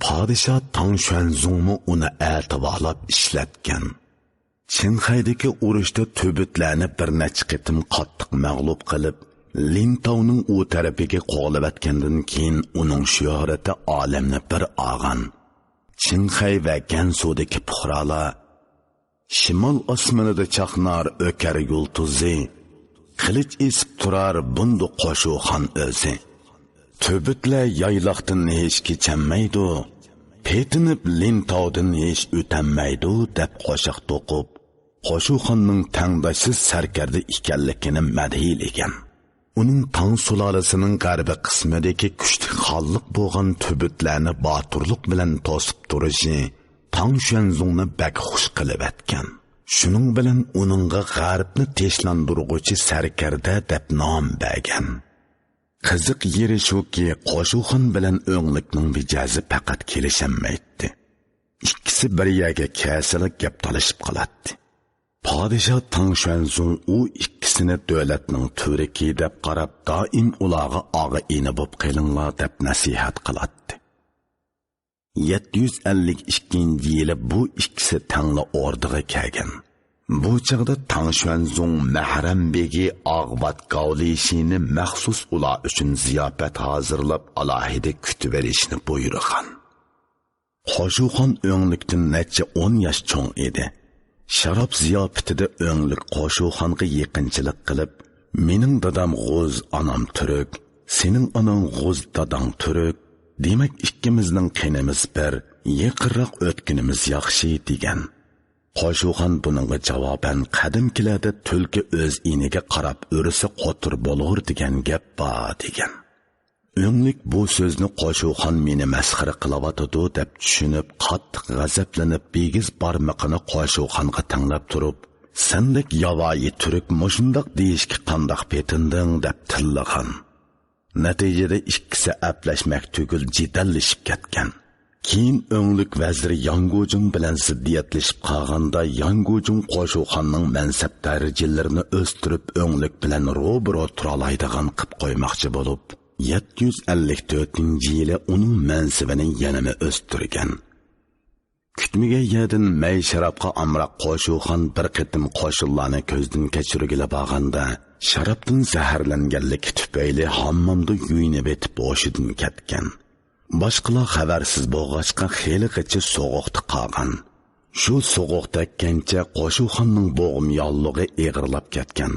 پادىشاھ تاڭ شۈەنزۇڭمۇ ئۇنى ئەتىۋارلاپ ئىشلەتكەن. چىڭخەيدىكى ئۇرۇشتا تۈبۈتلەرنى بىر نەچچە قېتىم قاتتىق مەغلۇپ قىلىپ، لىنتاۋنىڭ ئۇ تەرىپىگە قوغلىۋەتكەندىن كېيىن، ئۇنىڭ شۆھرىتى ئالەمنى بىر ئالغان. چىڭخەي ۋە گەنسۇدىكى پۇقرالار، شىمال ئاسمىنىدا چاقنار ئۆكەر يۇلتۇزى، قىلىچ ئېسىپ تۇرار بۇندۇ قوشۇخان ئۆزى. تۈبۈتلەر يايلاقتىن ھېچ كېچەلمەيدۇ، پېتىنىپ لىنتاۋدىن ھېچ ئۆتەلمەيدۇ دەپ قوشاق توقۇپ، قوشۇخاننىڭ تەڭداشسىز سەركەردە ئىكەنلىكىنى مەدھىيلىگەن. ئۇنىڭ تاڭ سۇلالىسىنىڭ غەربىي قىسمىدىكى كۈچلۈك خانلىق بولغان تۈبۈتلەرنى باتۇرلۇق بىلەن توسۇپ تۇرۇشى تاڭ شۈەنزۇڭنى بەك خۇش قىلىۋەتكەن. شۇنىڭ بىلەن ئۇنىڭغا غەربنى تىنچلاندۇرغۇچى سەركەردە دەپ نام بەرگەن. قىزىق يېرى شۇكى، قوشۇخان بىلەن ئۆڭلۈكنىڭ مىجەزى پەقەت كېلىشەلمەيتتى. ئىككىسى بىر يەرگە كەلسىلا گەپ تالىشىپ قالاتتى. پادىشاھ تاڭ شۈەنزۇڭ ئۇ ئىككىسىنى دۆلەتنىڭ تۈۋرۈكى دەپ قاراپ، دائىم ئۇلارغا ئاغا-ئىنى بوپ قېلىڭلار دەپ نەسىھەت قىلاتتى. يەتتە يۈز ئەللىك ئىككىنچى يىلى بۇ ئىككىسى تەڭلا ئوردىغا كەلگەن. بۇ چاغدا تاڭ شۈەنزۇڭ مەھرەم بېگى ئاغۋات گاۋلىشىنى مەخسۇس ئۇلار ئۈچۈن زىياپەت ھازىرلاپ، ئالاھىدە كۈتۈۋېلىشنى بۇيرۇغان. قوشۇخان ئۆڭلۈكتىن نەچچە ئون ياش چوڭ ئىدى. شاراب زىياپىتىدە ئۆڭلۈك قوشۇخانغا يېقىنچىلىق قىلىپ، «مېنىڭ دادام غۇز، ئانام تۈرك، سېنىڭ ئاناڭ غۇز، داداڭ تۈرك، دېمەك، ئىككىمىزنىڭ قېنىمىز بىر، يېقىنراق ئۆتكىنىمىز ياخشى» دېگەن. قوشۇخان بۇنىڭغا جاۋابەن، «قەدىمكىلەردە تۈلكە ئۆز ئىنىگە قاراپ ئۆرسە قوتۇر بولۇر دېگەن گەپ بار» دېگەن. ئۆڭلۈك بۇ سۆزنى قوشۇخان مېنى مەسخىرە قىلىۋاتىدۇ دەپ چۈشىنىپ، قاتتىق غەزەپلىنىپ، بىگىز بارمىقىنى قوشۇخانغا تەڭلەپ تۇرۇپ، «سەندەك ياۋايى تۈرك مۇشۇنداق دېيىشكە قانداق پېتىندىڭ؟» دەپ تىللىغان. نەتىجىدە ئىككىسى ئەپلەشمەك تۈگۈل جېدەللىشىپ كەتكەن. كېيىن ئۆڭلۈك ۋەزىرى ياڭگوجۇڭ بىلەن زىددىيەتلىشىپ قالغاندا، ياڭگوجۇڭ قوشۇخاننىڭ مەنسەپ دەرىجىلىرىنى ئۆستۈرۈپ، ئۆڭلۈك بىلەن روبىرو تۇرالايدىغان قىپ قويماقچى بولۇپ، يەتتە يۈز ئەللىك تۆتىنچى يىلى ئۇنىڭ مەنسىۋىنى يەنىمۇ ئۆستۈرگەن. كۈتمىگەن يەردىن مەي شارابقا ئامراق قوشۇخان بىر قېتىم قوشۇنلارنى كۆزدىن كەچۈرگىلى بارغاندا، شارابتىن زەھەرلەنگەنلىكى تۈپەيلى ھاممامدا يۇيۇنۇۋېتىپ ھوشىدىن كەتكەن. باشقىلار خەۋەرسىز بولغاچقا، خېلىغىچە سوغۇقتا قالغان. شۇ سوغۇق تەگكەنچە قوشۇخاننىڭ بوغما ياللۇغى ئېغىرلاپ كەتكەن.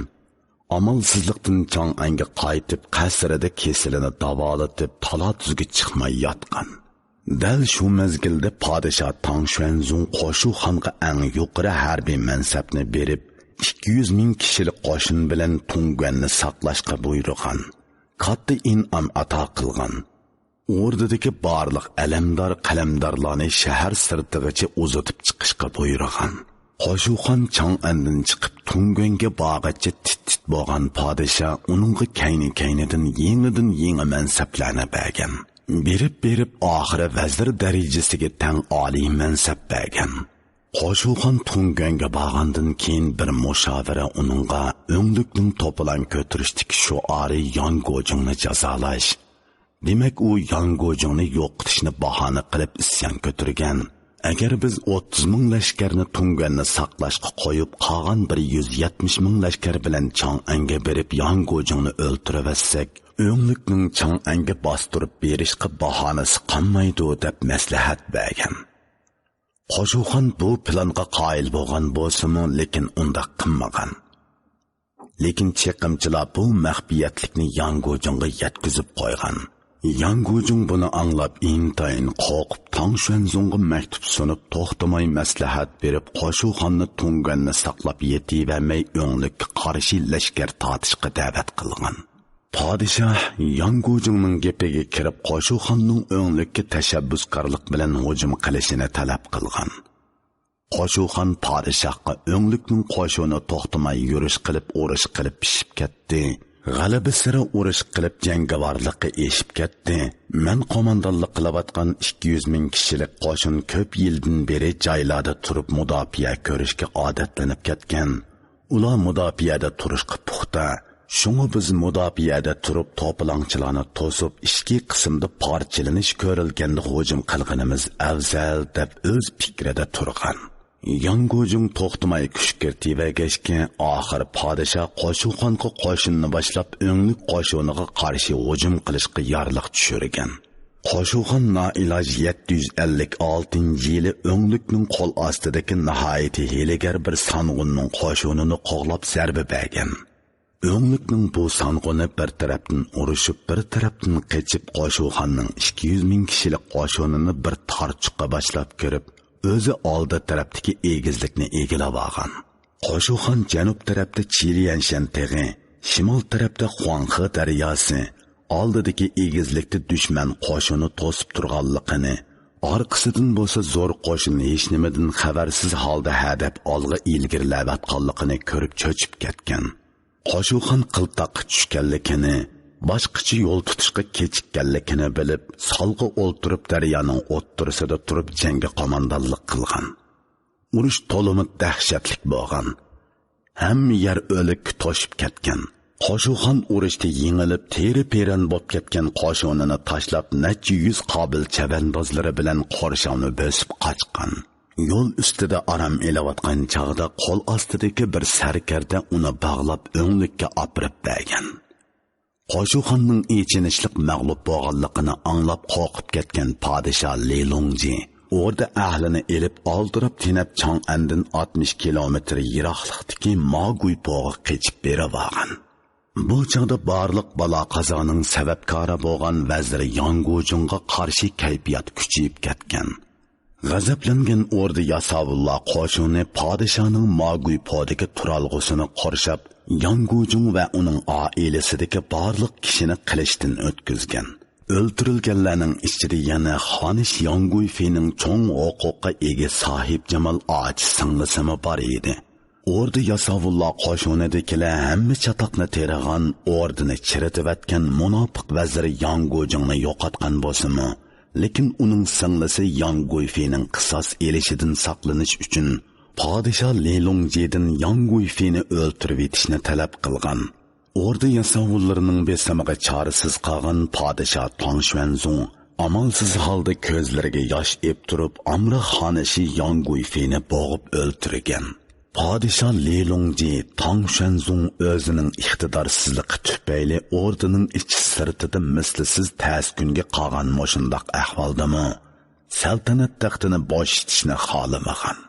ئامالسىزلىقتىن چاڭئەنگە قايتىپ، قەسرىدە كېسىلىنى داۋالىتىپ، تالا-تۈزگە چىقماي ياتقان. دەل شۇ مەزگىلدە پادىشاھ تاڭ شۈەنزۇڭ قوشۇخانغا ئەڭ يۇقىرى ھەربىي مەنسەپنى بېرىپ، ئىككى يۈز مىڭ كىشىلىك قوشۇن بىلەن تۇڭگۇەننى ساقلاشقا بۇيرۇغان. كاتتا ئىنئام ئاتا قىلغان. ئوردىدىكى بارلىق ئەلەمدار قەلەمدارلارنى شەھەر سىرتىغىچە ئۇزىتىپ چىقىشقا بۇيرۇغان. قوشۇخان چاڭئەندىن چىقىپ، تۇڭگۇەنگە بارغىچە تىت-تىت بولغان پادىشاھ ئۇنىڭغا كەينى-كەينىدىن يېڭىدىن يېڭى مەنسەپلەرنى بەرگەن. بېرىپ-بېرىپ، ئاخىرى ۋەزىر دەرىجىسىگە تەڭ ئالىي مەنسەپ بەرگەن. قوشۇخان تۇڭگۇەنگە بارغاندىن كېيىن، بىر مۇشاۋىرە ئۇنىڭغا ئۆڭلۈكنىڭ توپىلاڭ كۆتۈرۈشتىكى شوئارى ياڭگوجۇڭنى جازالاش، دېمەك، ئۇ ياڭ گۇجۇڭنى يوقىتىشنى باھانە قىلىپ ئىسيان كۆتۈرگەن. ئەگەر بىز ئوتتۇز مىڭ لەشكەرنى تۇڭگۈەننى ساقلاشقا قويۇپ، قالغان بىر يۈز يەتمىش مىڭ لەشكەر بىلەن چاڭئەنگە بېرىپ ياڭ گۇجۇڭنى ئۆلتۈرۈۋەتسەك، ئۆڭلۈكنىڭ چاڭئەنگە باستۇرۇپ بېرىشقا باھانىسى قالمايدۇ، دەپ مەسلىھەت بەرگەن. قوشۇخان بۇ پىلانغا قايىل بولغان بولسىمۇ، لېكىن ئۇنداق قىلمىغان. لېكىن چېقىمچىلار بۇ مەخپىيەتلىكنى ياڭ گۇجۇڭغا يەتكۈزۈپ قويغان. ياڭ گۇجۇڭ بۇنى ئاڭلاپ، ئىنتايىن قورقۇپ، تاڭ شۈەنزۇڭغا مەكتۇپ سۇنۇپ، توختىماي مەسلىھەت بېرىپ، قوشۇخاننى تۇڭگۈەننى ساقلاپ يېتىۋەرمەي، ئۆڭلۈككە قارشى لەشكەر تارتىشقا دەۋەت قىلغان. پادىشاھ ياڭ گۇجۇڭنىڭ گېپىگە كىرىپ، قوشۇخاننىڭ ئۆڭلۈككە تەشەببۇسكارلىق بىلەن ھۇجۇم قىلىشىنى تەلەپ قىلغان. قوشۇخان پادىشاھقا ئۆڭلۈكنىڭ قوشۇنى توختىماي يۈرۈش قىلىپ، ئۇرۇش قىلىپ پىشىپ كەتتى. غەلىبىسىرى ئۇرۇش قىلىپ، جەڭگىۋارلىقى ئېشىپ كەتتى. مەن قوماندانلىق قىلىۋاتقان ئىككى يۈز مىڭ كىشىلىك قوشۇن كۆپ يىلدىن بېرى جايلاردا تۇرۇپ مۇداپىئە كۆرۈشكە ئادەتلىنىپ كەتكەن. ئۇلار مۇداپىئەدە تۇرۇشقا پۇختا. شۇڭا بىز مۇداپىئەدە تۇرۇپ، توپىلاڭچىلارنى توسۇپ، ئىچكى قىسىمدا پارچىلىنىش كۆرۈلگەندە ھۇجۇم قىلغىنىمىز ئەۋزەل، دەپ ئۆز پىكرىدە تۇرغان. ياڭ گۇجۇڭ توختىماي كۈچ كىرىتىۋەرگەچكە، ئاخىر پادىشاھ قوشۇخانغا قوشۇننى باشلاپ، ئۆڭلۈك قوشۇنىغا قارشى ھۇجۇم قىلىشقا يارلىق چۈشۈرگەن. قوشۇخان نائىلاج يەتتە يۈز ئەللىك ئالتىنچى يىلى ئۆڭلۈكنىڭ قول ئاستىدىكى ناھايىتى ھىيلىگەر بىر سانغۇننىڭ قوشۇنىنى قوغلاپ زەربە بەرگەن. ئۆڭلۈكنىڭ بۇ سانغۇنى بىر تەرەپتىن ئۇرۇشۇپ، بىر تەرەپتىن قېچىپ، قوشۇخاننىڭ ئىككى يۈز مىڭ كىشىلىك قوشۇنىنى بىر تارچۇققا باشلاپ كىرىپ، ئۆزى ئالدى تەرەپتىكى ئېگىزلىكنى ئىگىلەۋالغان. قوشۇخان جەنۇب تەرەپتە چىليەنشەن تېغى، شىمال تەرەپتە خۇاڭخې دەرياسى، ئالدىدىكى ئېگىزلىكتە دۈشمەن قوشۇنى توسۇپ تۇرغانلىقىنى، ئارقىسىدىن بولسا زور قوشۇن ھېچنېمىدىن خەۋەرسىز ھالدا ھەدەپ ئالغا ئىلگىرىلەۋاتقانلىقىنى كۆرۈپ چۆچۈپ كەتكەن. قوشۇخان قىلتاققا چۈشكەنلىكىنى، باشقىچە يول تۇتۇشقا كېچىككەنلىكىنى بىلىپ، سالغا ئولتۇرۇپ، دەريانىڭ ئوتتۇرىسىدا تۇرۇپ جەڭگە قوماندانلىق قىلغان. ئۇرۇش تولىمۇ دەھشەتلىك بولغان. ھەممە يەر ئۆلۈككە توشۇپ كەتكەن. قوشۇخان ئۇرۇشتا يېڭىلىپ، تېرە-پېرەن بولۇپ كەتكەن قوشۇنىنى تاشلاپ، نەچچە يۈز قابىل چەۋەندازلىرى بىلەن قورشاۋنى بۆسۈپ قاچقان. يول ئۈستىدە ئارام ئېلىۋاتقان چاغدا قول ئاستىدىكى بىر سەركەردە ئۇنى باغلاپ ئۆڭلۈككە ئاپىرىپ بەرگەن. قوشۇخاننىڭ ئېچىنىشلىق مەغلۇپ بولغانلىقىنى ئاڭلاپ قورقۇپ كەتكەن پادىشاھ لى لۇڭجى ئوردا ئەھلىنى ئېلىپ ئالدىراپ تېنەپ چاڭئەندىن ئاتمىش كىلومېتىر يىراقلىقتىكى ماگۇيپوغا قېچىپ بېرىۋالغان. بۇ چاغدا بارلىق بالا-قازانىڭ سەۋەبكارى بولغان ۋەزىر ياڭ گۇجۇڭغا قارشى كەيپىيات كۈچىيىپ كەتكەن. غەزەپلەنگەن ئوردا ياساۋۇللار قوشۇنى پادىشاھنىڭ ماگۇيپودىكى تۇرالغۇسىنى قورشاپ، ياڭ گۇجۇڭ ۋە ئۇنىڭ ئائىلىسىدىكى بارلىق كىشىنى قىلىچتىن ئۆتكۈزگەن. ئۆلتۈرۈلگەنلەرنىڭ ئىچىدە يەنە خانىش ياڭ گۇيفېنىڭ چوڭ ھوقۇققا ئىگە ساھىبجامال ئاچا سىڭلىسىمۇ بار ئىدى. ئوردا ياساۋۇللار قوشۇنىدىكىلەر ھەممە چاتاقنى تېرىغان، ئوردىنى چىرىتىۋەتكەن مۇناپىق ۋەزىر ياڭ گۇجۇڭنى يوقاتقان بولسىمۇ، لېكىن ئۇنىڭ سىڭلىسى ياڭ گۇيفېنىڭ قىساس ئېلىشىدىن ساقلىنىش ئۈچۈن پادىشاھ لى لۇڭجىدىن ياڭ گۇيفېنى ئۆلتۈرۈۋېتىشنى تەلەپ قىلغان. ئوردا ياساۋۇللىرىنىڭ بېسىمىغا چارىسىز قالغان پادىشاھ تاڭ شۈەنزۇڭ ئامالسىز ھالدا كۆزلىرىگە ياش ئېپ تۇرۇپ، ئامراق خانىشى ياڭ گۇيفېنى بوغۇپ ئۆلتۈرگەن. پادىشاھ لى لۇڭجى تاڭ شۈەنزۇڭ ئۆزىنىڭ ئىقتىدارسىزلىقى تۈپەيلى ئوردىنىڭ ئىچى سىرتىدا مىسلىسىز تەس كۈنگە قالغان مۇشۇنداق ئەھۋالدىمۇ سەلتەنەت تەختىنى بوشىتىشنى خالىمىغان.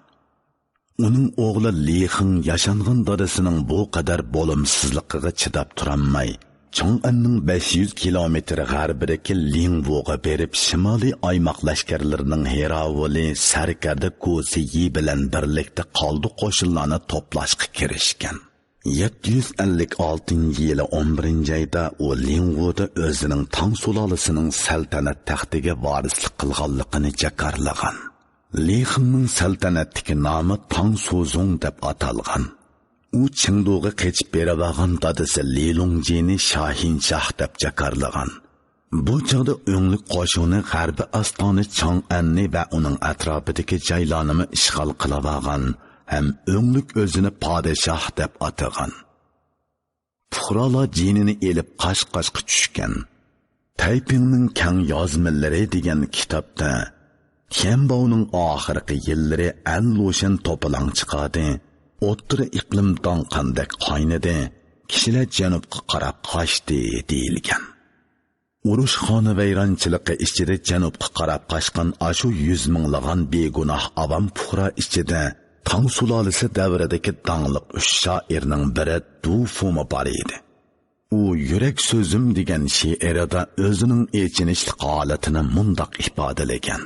ئۇنىڭ ئوغلى لى خېڭ ياشانغان دادىسىنىڭ بۇ قەدەر بولۇمسىزلىقىغا چىداپ تۇرالماي، چاڭئەننىڭ بەش يۈز كىلومېتىر غەربىدىكى لىڭۋۇغا بېرىپ، شىمالىي ئايماق لەشكەرلىرىنىڭ ھېراۋۇلى سەركەردە گۇ سىيى بىلەن بىرلىكتە قالدى قوشۇنلارنى توپلاشقا كىرىشكەن. يەتتە يۈز ئەللىك ئالتىنچى يىلى ئون بىرىنچى ئايدا ئۇ لىڭۋۇدا ئۆزىنىڭ تاڭ سۇلالىسىنىڭ سەلتەنەت تەختىگە ۋارىسلىق قىلغانلىقىنى جاكارلىغان. لى خېڭنىڭ سەلتەنەتتىكى نامى تاڭ سۇزۇڭ دەپ ئاتالغان. ئۇ چېڭدۇغا قېچىپ بېرىۋالغان دادىسى لى لۇڭجىنى شاھىنشاھ دەپ جاكارلىغان. بۇ چاغدا ئۆڭلۈك قوشۇنى غەربىي ئاستانە چاڭئەننى ۋە ئۇنىڭ ئەتراپىدىكى جايلارنىمۇ ئىشغال قىلىۋالغان ھەم ئۆڭلۈك ئۆزىنى پادىشاھ دەپ ئاتىغان. پۇقرالار جېنىنى ئېلىپ قاچ-قاچقا چۈشكەن. تەيپىڭنىڭ كەڭ يازمىلىرى دېگەن كىتابتا تيەنباۋنىڭ ئاخىرقى يىللىرى ئەنلۇشەن توپىلاڭ چىقاردى، ئوتتۇرا ئىقلىم داڭقاندەك قاينىدى، كىشىلەر جەنۇبقا قاراپ قاچتى دېيىلگەن. ئۇرۇش خانىۋەيرانچىلىقى ئىچىدە جەنۇبقا قاراپ قاچقان ئاشۇ يۈز مىڭلىغان بىگۇناھ ئاۋام پۇقرا ئىچىدە تاڭ سۇلالىسى دەۋرىدىكى داڭلىق ئۈچ شائىرنىڭ بىرى دۇفۇمۇ بار ئىدى. ئۇ يۈرەك سۆزۈم دېگەن شېئىرىدا ئۆزىنىڭ ئېچىنىشلىق ھالىتىنى مۇنداق ئىپادىلىگەن: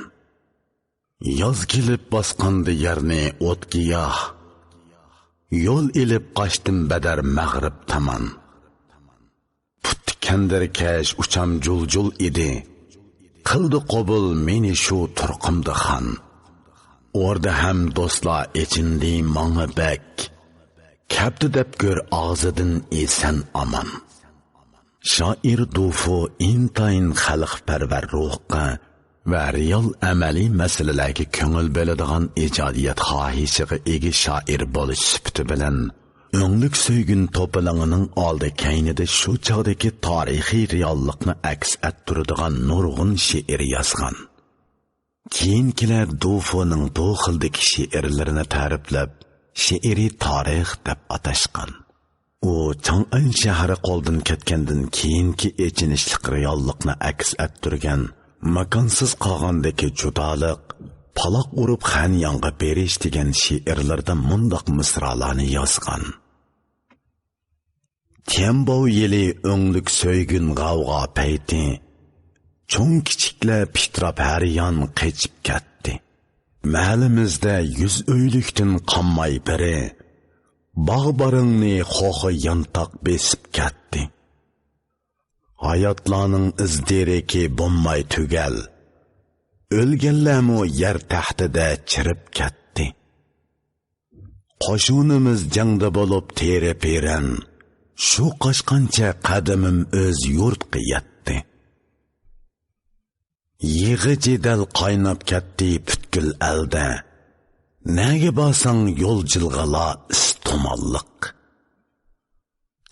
ياز كېلىپ باسقاندا يەرنى ئوت-گىياھ، يول ئېلىپ قاچتىم بەدەر مەغرىب تامان. پۇتتا كەندىركەش ئۇچام جۇل-جۇل ئىدى، قىلدى قوبۇل مېنى شۇ تۇرقۇمدا خان. ئوردا ھەم دوستلار ئېچىندى ماڭا بەك، كەپتۇ دەپ گۆر ئاغزىدىن ئېسەن-ئامان. شائىر دۇفۇ ئىنتايىن خەلقپەرۋەر روھقا ۋە رېئال ئەمەلىي مەسىلىلەرگە كۆڭۈل بۆلىدىغان ئىجادىيەت خاھىشىغا ئىگە شائىر بولۇش سۈپىتى بىلەن، ئۆڭلۈك سۆيگۈن توپىلىڭىنىڭ ئالدى كەينىدە شۇ چاغدىكى تارىخىي رېئاللىقنى ئەكس ئەتتۈرىدىغان نۇرغۇن شېئىر يازغان. كېيىنكىلەر دۇفۇنىڭ بۇ خىلدىكى شېئىرلىرىنى تەرىپلەپ، شېئىرىي تارىخ دەپ ئاتاشقان. ئۇ چاڭئەن شەھىرى قولدىن كەتكەندىن كېيىنكى ئېچىنىشلىق رېئاللىقنى ئەكس ئەتتۈرگەن ماكانسىز قالغاندىكى جۇدالىق، پالاق ئۇرۇپ خەنياڭغا بېرىش دېگەن شېئىرلىرىدا مۇنداق مىسرالارنى يازغان: تيەنباۋ يىلى ئۆڭلۈك سۆيگۈن غەۋغا پەيتى، چوڭ-كىچىكلەر پىتراپ ھەر يان قېچىپ كەتتى. مەھەللىمىزدە يۈز ئۆيلۈكتىن قالماي بىرى، باغ بارىڭنى خوخا يانتاق بېسىپ كەتتى. ھاياتلارنىڭ ئىز دېرىكى بولماي تۈگەل، ئۆلگەنلەرمۇ يەر تەختىدە چىرىپ كەتتى. قوشۇنىمىز جەڭدە بولۇپ تېرە-پېرەن، شۇ قاچقانچە قەدىمىم ئۆز يۇرتقا يەتتى. يىغا-جېدەل قايناپ كەتتى پۈتكۈل ئەلدە، نەگە بارساڭ يول جىلغىلا ئىس-تۇمانلىق.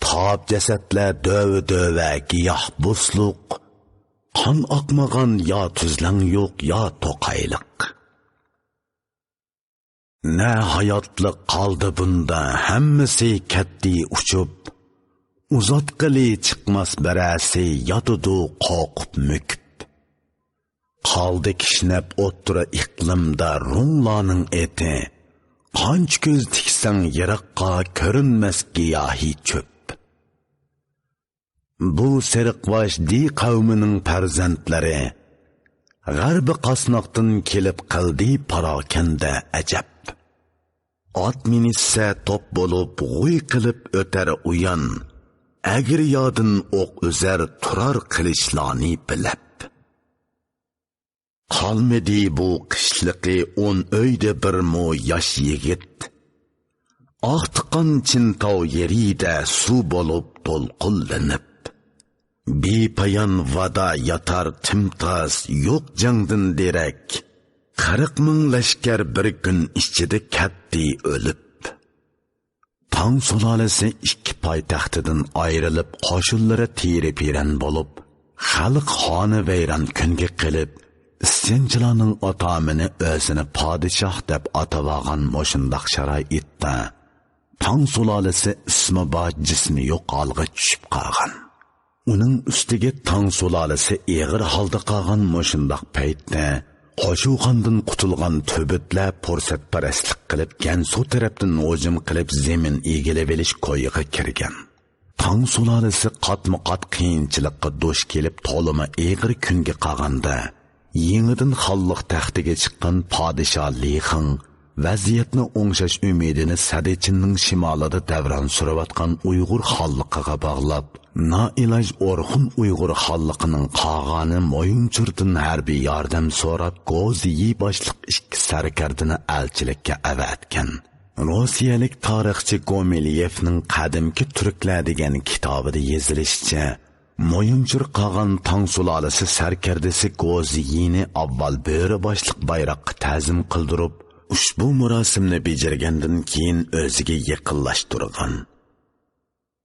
تاپ جەسەتلەر دۆۋە-دۆۋە گىياھ بوسلۇق، قان ئاقمىغان يا تۈزلەڭ يوق، يا توقايلىق. نە ھاياتلىق قالدى بۇندا، ھەممىسى كەتتى ئۇچۇپ. ئۇزاتقىلى چىقماس بىرەرسى، ياتىدۇ قورقۇپ مۆكۈپ. قالدى كىشنەپ ئوتتۇرا ئىقلىمدا روڭلارنىڭ ئېتى. قانچە كۆز تىكسەڭ يىراققا، كۆرۈنمەس گىياھى چۆپ. بۇ سېرىقباش دى قەۋمىنىڭ پەرزەنتلىرى غەربىي قاسناقتىن كېلىپ قىلدى پاراكەندە ئەجەب. ئات مىنىشسە توپ بولۇپ غۇي قىلىپ ئۆتەر ئۇيان، ئەگرى يادىن ئوق ئۈزەر تۇرار قىلىچلارنى بىلەپ. قالمىدى بۇ قىشلىقى ئون ئۆيدە بىرمۇ ياش يىگىت. ئاقتى قان چىنتاۋ يېرىدە سۇ بولۇپ دولقۇنلىنىپ. بىپايان ۋادا ياتار تىمتاس، يوق جەڭدىن دېرەك. قىرىق مىڭ لەشكەر بىر كۈن ئىچىدە كەتتى ئۆلۈپ. تاڭ سۇلالىسى ئىككى پايتەختىدىن ئايرىلىپ، قوشۇنلىرى تېرە-پېرەن بولۇپ، خەلق خانىۋەيران كۈنگە قېلىپ، ئىسيانچىلارنىڭ ئاتامىنى ئۆزىنى پادىشاھ دەپ ئاتىۋالغان مۇشۇنداق شارائىتتا، تاڭ سۇلالىسى ئىسمى بار، جىسمى يوق ھالغا چۈشۈپ قالغان. ئۇنىڭ ئۈستىگە تاڭ سۇلالىسى ئېغىر ھالدا قالغان مۇشۇنداق پەيتتە، قوشۇخاندىن قۇتۇلغان تۆبۈتلەر پۇرسەتپەرەسلىك قىلىپ، گەنسۇ تەرەپتىن ھۇجۇم قىلىپ، زېمىن ئىگىلىۋېلىش كويىغا كىرگەن. تاڭ سۇلالىسى قاتمۇ قات قىيىنچىلىققا دۇچ كېلىپ، تولىمۇ ئېغىر كۈنگە قالغاندا، يېڭىدىن خانلىق تەختىگە چىققان پادىشاھ لى خېڭ ۋەزىيەتنى ئوڭشاش ئۈمىدىنى سەددىچىننىڭ شىمالىدا دەۋران سۈرۈۋاتقان ئۇيغۇر خانلىقىغا باغلاپ، نائىلاج ئورخۇن ئۇيغۇر خانلىقىنىڭ قاغانى مويۇنچۇردىن ھەربىي ياردەم سوراپ، گوزىيى باشلىق ئىككى سەركەردىنى ئەلچىلىككە ئەۋەتكەن. روسىيەلىك تارىخچى گومىليېۋنىڭ قەدىمكى تۈركلەر دېگەن كىتابىدا يېزىلىشىچە، مويۇنچۇر قاغان تاڭ سۇلالىسى سەركەردىسى گوزىيىنى ئاۋۋال بۆرە باشلىق بايراققا تەزىم قىلدۇرۇپ، ئۇشبۇ مۇراسىمنى بېجىرگەندىن كېيىن ئۆزىگە يېقىنلاشتۇرغان.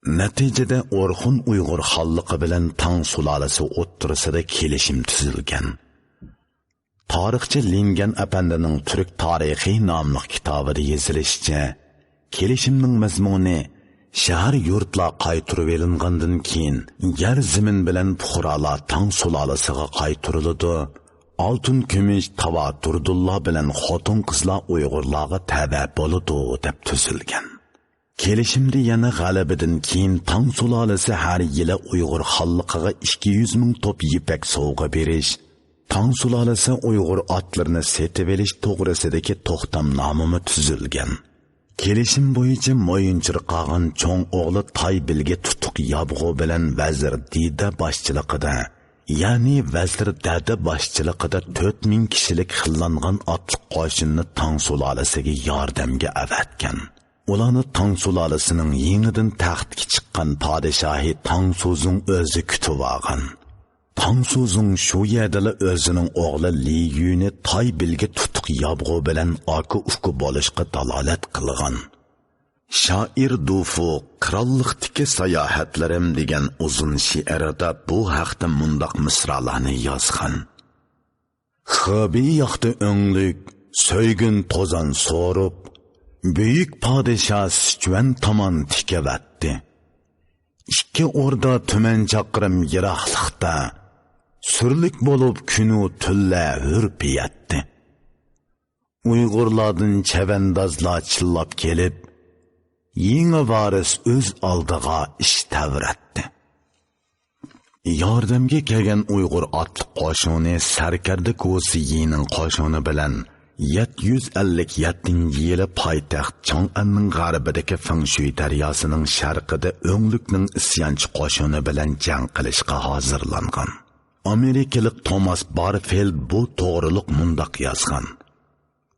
نەتىجىدە ئورخۇن ئۇيغۇر خانلىقى بىلەن تاڭ سۇلالىسى ئوتتۇرىسىدا كېلىشىم تۈزۈلگەن. تارىخچى لىنگەن ئەپەندىنىڭ تۈرك تارىخى ناملىق كىتابىدا يېزىلىشىچە، كېلىشىمنىڭ مەزمۇنى شەھەر يۇرتلار قايتۇرۇۋېلىنغاندىن كېيىن يەر زېمىن بىلەن پۇقرالار تاڭ سۇلالىسىغا قايتۇرۇلىدۇ، ئالتۇن كۈمۈش تاۋا دۇردۇنلار بىلەن خوتۇن قىزلار ئۇيغۇرلارغا تەۋە بولىدۇ دەپ تۈزۈلگەن. كېلىشىمدە يەنە غەلىبىدىن كېيىن تاڭ سۇلالىسى ھەر يىلى ئۇيغۇر خانلىقىغا ئىككى يۈز مىڭ توپ يىپەك سوۋغا بېرىش، تاڭ سۇلالىسى ئۇيغۇر ئاتلىرىنى سېتىۋېلىش توغرىسىدىكى توختامنامىمۇ تۈزۈلگەن. كېلىشىم بويىچە مويۇنچۇر قاغان چوڭ ئوغلى تايبىلگە تۇتۇق يابغۇ بىلەن ۋەزىر دىدە باشچىلىقىدا، يەنى ۋەزىر دەدە باشچىلىقىدا تۆت مىڭ كىشىلىك خىللانغان ئاتلىق قوشۇننى تاڭ سۇلالىسىگە ياردەمگە ئەۋەتكەن. ئۇلارنى تاڭ سۇلالىسىنىڭ يېڭىدىن تەختكە چىققان پادىشاھى تاڭ سۇزۇڭ ئۆزى كۈتۈۋالغان. تاڭ سۇزۇڭ شۇ يەردىلا ئۆزىنىڭ ئوغلى لى يۈنى تايبىلگە تۇتۇق يابغۇ بىلەن ئاكا-ئۇكا بولۇشقا دالالەت قىلغان. شائىر دۇفۇ قىرانلىقتىكى ساياھەتلىرىم دېگەن ئۇزۇن شېئىرىدا بۇ ھەقتە مۇنداق مىسرالارنى يازغان. خېبېي ياقتا ئۆڭلۈك سۆيگۈن توزان سورۇپ، بۈيۈك پادىشاھ سىچۈەن تامان تىكىۋەتتى. ئىككى ئوردا تۈمەن چاقىرىم يىراقلىقتا، سۈرلۈك بولۇپ كۈنۇ تۈنلەر ھۈرپىيەتتى. ئۇيغۇرلاردىن چەۋەندازلار چىللاپ كېلىپ، يېڭى ۋارىس ئۆز ئالدىغا ئىش تەۋرەتتى. ياردەمگە كەلگەن ئۇيغۇر ئاتلىق قوشۇنى سەركەردە گوسىيىنىڭ قوشۇنى بىلەن يەتتە يۈز ئەللىك يەتتىنچى يىلى پايتەخت چاڭئەننىڭ غەربىدىكى فېڭشۈي دەرياسىنىڭ شەرقىدە ئۆڭلۈكنىڭ ئىسيانچى قوشۇنى بىلەن جەڭ قىلىشقا ھازىرلانغان. ئامېرىكىلىق توماس بارفېلد بۇ توغرۇلۇق مۇنداق يازغان: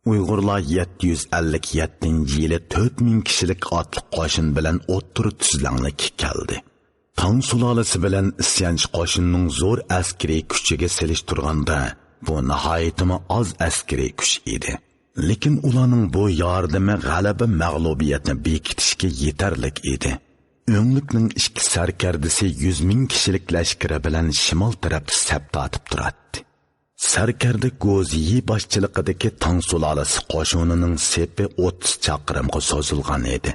ئۇيغۇرلار يەتتە يۈز ئەللىك يەتتىنچى يىلى تۆت مىڭ كىشىلىك ئاتلىق قوشۇن بىلەن ئوتتۇرا تۈزلەڭلىككە كەلدى. تاڭ سۇلالىسى بىلەن ئىسيانچى قوشۇننىڭ زور ئەسكىرىي كۈچىگە سېلىشتۇرغاندا، بۇ ناھايىتىمۇ ئاز ئەسكىرىي كۈچ ئىدى. لېكىن ئۇلارنىڭ بۇ ياردىمى غەلىبە مەغلۇبىيەتنى بېكىتىشكە يېتەرلىك ئىدى. ئۆڭلۈكنىڭ ئىككى سەركەردىسى يۈز مىڭ كىشىلىك لەشكىرى بىلەن شىمال تەرەپتە سەپ تارتىپ تۇراتتى. سەركەردە گوزىيى باشچىلىقىدىكى تاڭ سۇلالىسى قوشۇنىنىڭ سېپى ئوتتۇز چاقىرىمغا سوزۇلغان ئىدى.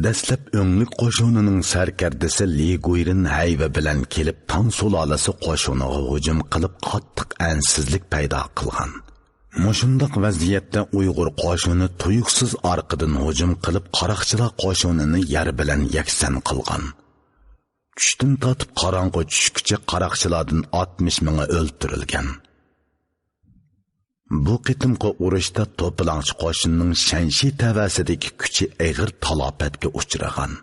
دەسلەپ ئۆڭلۈك قوشۇنىنىڭ سەركەردىسى لى گۇيرىن ھەيۋە بىلەن كېلىپ، تاڭ سۇلالىسى قوشۇنىغا ھۇجۇم قىلىپ، قاتتىق ئەنسىزلىك پەيدا قىلغان. مۇشۇنداق ۋەزىيەتتە ئۇيغۇر قوشۇنى تۇيۇقسىز ئارقىدىن ھۇجۇم قىلىپ، قاراقچىلار قوشۇنىنى يەر بىلەن يەكسان قىلغان. چۈشتىن تارتىپ قاراڭغۇ چۈشكىچە قاراقچىلاردىن ئاتمىش مىڭى ئۆلتۈرۈلگەن. بۇ قېتىمقى ئۇرۇشتا توپىلاڭچى قوشۇننىڭ شەنشى تەۋەسىدىكى كۈچى ئېغىر تالاپەتكە ئۇچرىغان.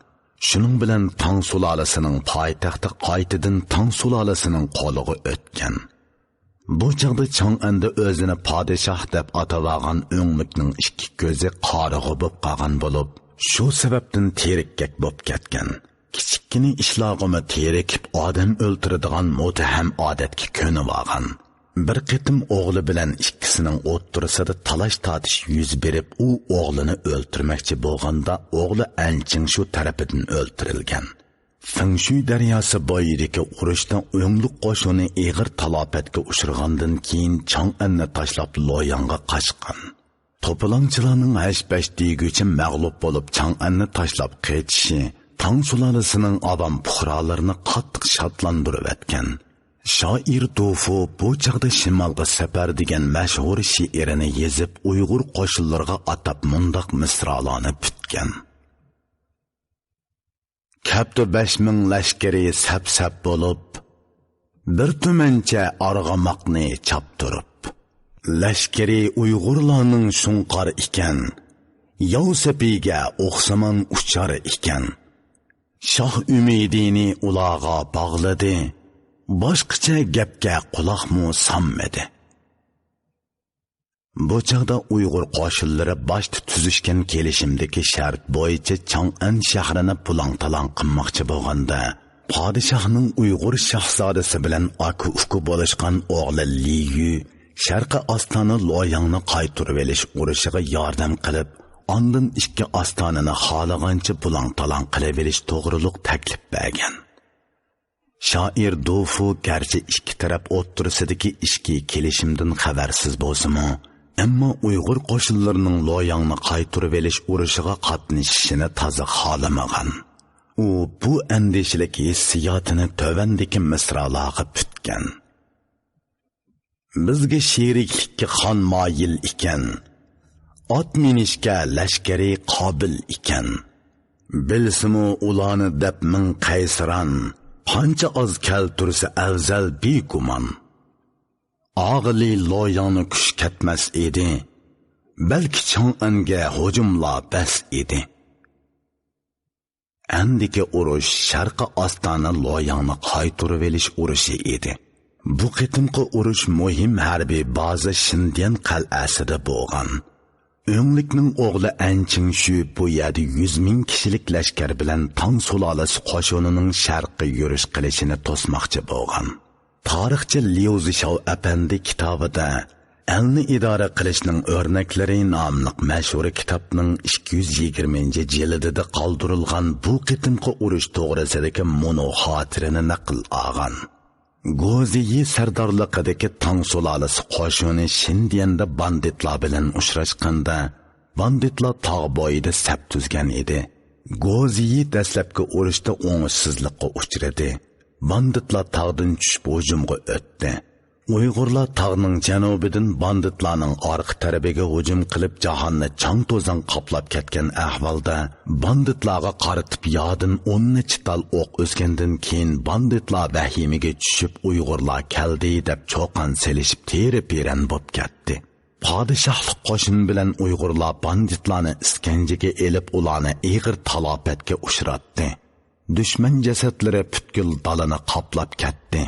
شۇنىڭ بىلەن تاڭ سۇلالىسىنىڭ پايتەختى قايتىدىن تاڭ سۇلالىسىنىڭ قولىغا ئۆتكەن. بۇ چاغدا چاڭئەندە ئۆزىنى پادىشاھ دەپ ئاتاۋالغان ئۆڭلۈكنىڭ ئىككى كۆزى قارىغۇ بولۇپ قالغان بولۇپ، شۇ سەۋەبتىن تېرىككەك بولۇپ كەتكەن. كىچىككىنە ئىشلارغىمۇ تېرىكىپ، ئادەم ئۆلتۈرىدىغان مۇتتەھەم ئادەتكە كۆنۈۋالغان. بىر قېتىم ئوغلى بىلەن ئىككىسىنىڭ ئوتتۇرىسىدا تالاش-تارتىش يۈز بېرىپ، ئۇ ئوغلىنى ئۆلتۈرمەكچى بولغاندا، ئوغلى ئەنچىڭشۇ تەرىپىدىن ئۆلتۈرۈلگەن. فېڭشۈي دەرياسى بويىدىكى ئۇرۇشتا ئۆڭلۈك قوشۇنى ئېغىر تالاپەتكە ئۇچرىغاندىن كېيىن، چاڭئەننى تاشلاپ لوياڭغا قاچقان. توپىلاڭچىلارنىڭ ھەش-پەش دېگۈچە مەغلۇپ بولۇپ، چاڭئەننى تاشلاپ قېچىشى تاڭ سۇلالىسىنىڭ ئاۋام پۇقرالىرىنى قاتتىق شادلاندۇرۇۋەتكەن. شائىر دۇفۇ بۇ چاغدا شىمالغا سەپەر دېگەن مەشھۇر شېئىرىنى يېزىپ، ئۇيغۇر قوشۇنلىرىغا ئاتاپ مۇنداق مىسرالارنى پۈتكەن. كەپتۇ بەش مىڭ لەشكىرى سەپ-سەپ بولۇپ، بىر تۈمەنچە ئارغىماقنى چاپتۇرۇپ. لەشكىرى ئۇيغۇرلارنىڭ شۇڭقار ئىكەن، ياۋ سېپىگە ئوخشىماي ئۇچار ئىكەن. شاھ ئۈمىدىنى ئۇلارغا باغلىدى، باشقىچە گەپكە قۇلاقمۇ سالمىدى. بۇ چاغدا ئۇيغۇر قوشۇنلىرى باشتا تۈزۈشكەن كېلىشىمدىكى شەرت بويىچە چاڭئەن شەھىرىنى پۇلاڭ-تالاڭ قىلماقچى بولغاندا، پادىشاھنىڭ ئۇيغۇر شاھزادىسى بىلەن ئاكا-ئۇكا بولۇشقان ئوغلى لى يۈ شەرقىي ئاستانە لوياڭنى قايتۇرۇۋېلىش ئۇرۇشىغا ياردەم قىلىپ، ئاندىن ئىككى ئاستانىنى خالىغانچە بۇلاڭ-تالاڭ قىلىۋېلىش توغرۇلۇق تەكلىپ بەرگەن. شائىر دۇفۇ گەرچە ئىككى تەرەپ ئوتتۇرىسىدىكى ئىچكى كېلىشىمدىن خەۋەرسىز بولسىمۇ، ئەمما ئۇيغۇر قوشۇنلىرىنىڭ لوياڭنى قايتۇرۇۋېلىش ئۇرۇشىغا قاتنىشىشىنى تازا خالىمىغان. ئۇ بۇ ئەندىشىلىك ھېسسىياتىنى تۆۋەندىكى مىسرالارغا پۈتكەن. بىزگە شېرىكلىككە خان مايىل ئىكەن، ئات مىنىشكە لەشكىرى قابىل ئىكەن. بىلسىمۇ ئۇلارنى دەپ مىڭ قەيسىران، قانچە ئاز كەلتۈرسە ئەۋزەل بىگۇمان. ئاغىلى لوياڭنى كۈچ كەتمەس ئىدى، بەلكى چاڭئەنگە ھۇجۇملار بەس ئىدى. ئەندىكى ئۇرۇش شەرقىي ئاستانە لوياڭنى قايتۇرۇۋېلىش ئۇرۇشى ئىدى. بۇ قېتىمقى ئۇرۇش مۇھىم ھەربىي بازا شىندىيەن قەلئەسىدە بولغان. ئۆڭلۈكنىڭ ئوغلى ئەن چىڭشۈ بۇ يەردە يۈز مىڭ كىشىلىك لەشكەر بىلەن تاڭ سۇلالىسى قوشۇنىنىڭ شەرققە يۈرۈش قىلىشىنى توسماقچى بولغان. تارىخچى ليۇ زىشاۋ ئەپەندى كىتابىدا ئەلنى ئىدارە قىلىشنىڭ ئۆرنەكلىرى ناملىق مەشھۇر كىتابنىڭ ئىككى يۈز يىگىرمىنچى جىلدىدا قالدۇرۇلغان بۇ قېتىمقى ئۇرۇش توغرىسىدىكى مۇنۇ خاتىرىنى نەقىل ئالغان. گوزىيى سەردارلىقىدىكى تاڭ سۇلالىسى قوشۇنى شىندىيەندە باندىتلار بىلەن ئۇچراشقاندا، باندىتلار تاغ بويىدا سەپ تۈزگەن ئىدى. گوزىيى دەسلەپكى ئۇرۇشتا ئوڭۇشسىزلىققا ئۇچرىدى. باندىتلار تاغدىن چۈشۈپ ھۇجۇمغا ئۆتتى. ئۇيغۇرلار تاغنىڭ جەنۇبىدىن باندىتلارنىڭ ئارقا تەرىپىگە ھۇجۇم قىلىپ، جاھاننى چاڭ-توزان قاپلاپ كەتكەن ئەھۋالدا، باندىتلارغا قارىتىپ يادىن ئون نەچچە تال ئوق ئۈزگەندىن كېيىن، باندىتلار ۋەھىمىگە چۈشۈپ، ئۇيغۇرلار كەلدى دەپ چۇقان سېلىشىپ، تېرە-پېرەن بوپ كەتتى. پادىشاھلىق قوشۇن بىلەن ئۇيغۇرلار باندىتلارنى ئىسكەنجىگە ئېلىپ، ئۇلارنى ئېغىر تالاپەتكە ئۇچراتتى. دۈشمەن جەسەتلىرى پۈتكۈل دالىنى قاپلاپ كەتتى.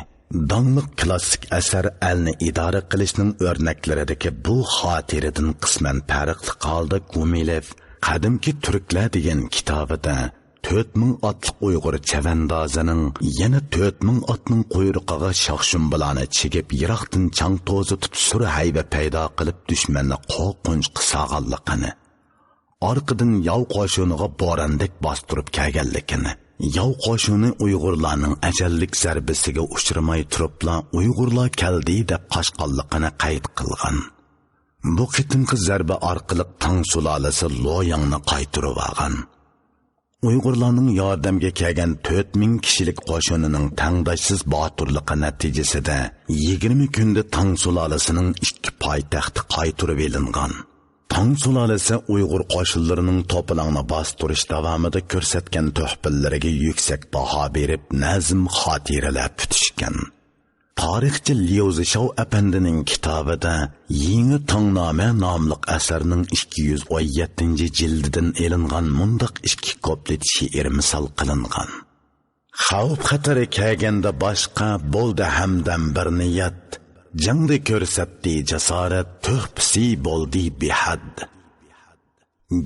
داڭلىق كلاسسىك ئەسەر ئەلنى ئىدارە قىلىشنىڭ ئۆرنەكلىرىدىكى بۇ خاتىرىدىن قىسمەن پەرقلىق ھالدا گۇمىلېف قەدىمكى تۈركلەر دېگەن كىتابىدا تۆت مىڭ ئاتلىق ئۇيغۇر چەۋەندازىنىڭ يەنە تۆت مىڭ ئاتنىڭ قۇيرۇقىغا شاخشۇمبىلارنى چىگىپ، يىراقتىن چاڭ توزۇتۇپ، سۈر ھەيۋە پەيدا قىلىپ، دۈشمەننى قورقۇنچقا سالغانلىقىنى، ئارقىدىن ياۋ قوشۇنىغا بوراندەك باستۇرۇپ كەلگەنلىكىنى، ياۋ قوشۇنى ئۇيغۇرلارنىڭ ئەجەللىك زەربىسىگە ئۇچرىماي تۇرۇپلا، ئۇيغۇرلار كەلدى دەپ قاچقانلىقىنى قەيت قىلغان. بۇ قېتىمقى زەربە ئارقىلىق تاڭ سۇلالىسى لوياڭنى قايتۇرۇۋالغان. ئۇيغۇرلارنىڭ ياردەمگە كەلگەن تۆت مىڭ كىشىلىك قوشۇنىنىڭ تەڭداشسىز باتۇرلۇقى نەتىجىسىدە، يىگىرمە كۈندە تاڭ سۇلالىسىنىڭ ئىككى پايتەختى قايتۇرۇۋېلىنغان. تاڭ سۇلالىسى ئۇيغۇر قوشۇنلىرىنىڭ توپىلاڭنى باستۇرۇش داۋامىدا كۆرسەتكەن تۆھپىلىرىگە يۈكسەك باھا بېرىپ، نەزم خاتىرىلەر پۈتۈشكەن. تارىخچى ليۇ زىشاۋ ئەپەندىنىڭ كىتابىدا يېڭى تاڭنامە ناملىق ئەسەرنىڭ ئىككى يۈز ئون يەتتىنچى جىلدىدىن ئېلىنغان مۇنداق ئىككى كۇپلېت شېئىر مىسال قىلىنغان. خەۋپ-خەتەر كەلگەندە باشقا، بولدى ھەمدەم بىر نىيەت. جەڭدە كۆرسەتتى جاسارەت، تۆھپىسى بولدى بىھەد.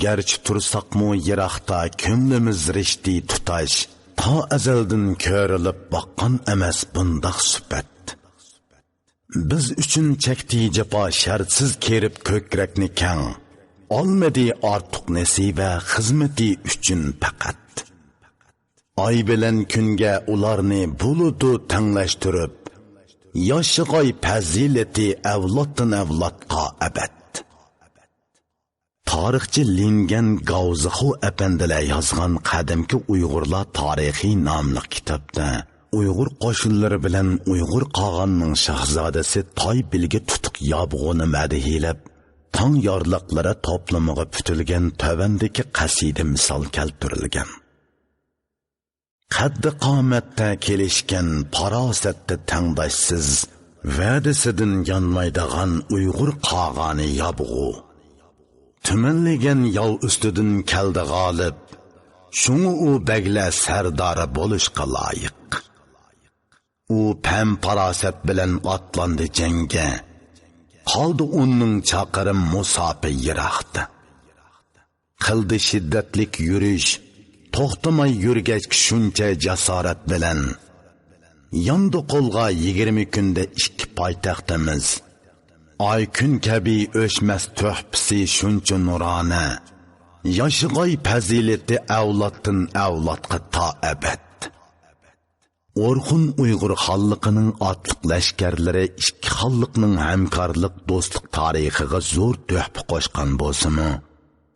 گەرچە تۇرساقمۇ يىراقتا، كۆڭلىمىز رىشتى تۇتاش. تا ئەزەلدىن كۆرۈلۈپ باققان ئەمەس بۇنداق سۈپەت. بىز ئۈچۈن چەكتى جاپا، شەرتسىز كېرىپ كۆكرەكنى كەڭ. ئالمىدى ئارتۇق نېسىۋە، خىزمىتى ئۈچۈن پەقەت. ئاي بىلەن كۈنگە ئۇلارنى بولىدۇ تەڭلەشتۈرۈپ، ياشىغاي پەزىلىتى ئەۋلادتىن ئەۋلادقا ئەبەد. تارىخچى لىنگەن گاۋزىخۇ ئەپەندىلەر يازغان قەدىمكى ئۇيغۇرلار تارىخى ناملىق كىتابتا، ئۇيغۇر قوشۇنلىرى بىلەن ئۇيغۇر قاغاننىڭ شاھزادىسى تاي بىلگە تۇتۇق يابغۇنى مەدھىيلەپ، تاڭ يارلىقلىرى توپلىمىغا پۈتۈلگەن تۆۋەندىكى قەسىدە مىسال كەلتۈرۈلگەن. قەددى-قامەتتە كېلىشكەن، پاراسەتتە تەڭداشسىز، ۋەدىسىدىن يانمايدىغان ئۇيغۇر قاغانى يابغۇ. تۈمەنلىگەن ياۋ ئۈستىدىن كەلدى غالىب، شۇڭا ئۇ بەگلەر سەردارى بولۇشقا لايىق. ئۇ پەم-پاراسەت بىلەن ئاتلاندى جەڭگە، قالدى ئۇنىڭ چاقىرىم مۇساپە يىراقتا. قىلدى شىددەتلىك يۈرۈش، توختىماي يۈرگەچكە شۇنچە جاسارەت بىلەن. ياندى قولغا يىگىرمە كۈندە ئىككى پايتەختىمىز. ئاي كۈن كەبى ئۆچمەس تۆھپىسى شۇنچە نۇرانە. ياشىغاي پەزىلىتى ئەۋلادتىن ئەۋلادقا تا ئەبەد. ئورخۇن ئۇيغۇر خانلىقىنىڭ ئاتلىق لەشكەرلىرى ئىككى خانلىقنىڭ ھەمكارلىق، دوستلۇق تارىخىغا زور تۆھپە قوشقان بولسىمۇ،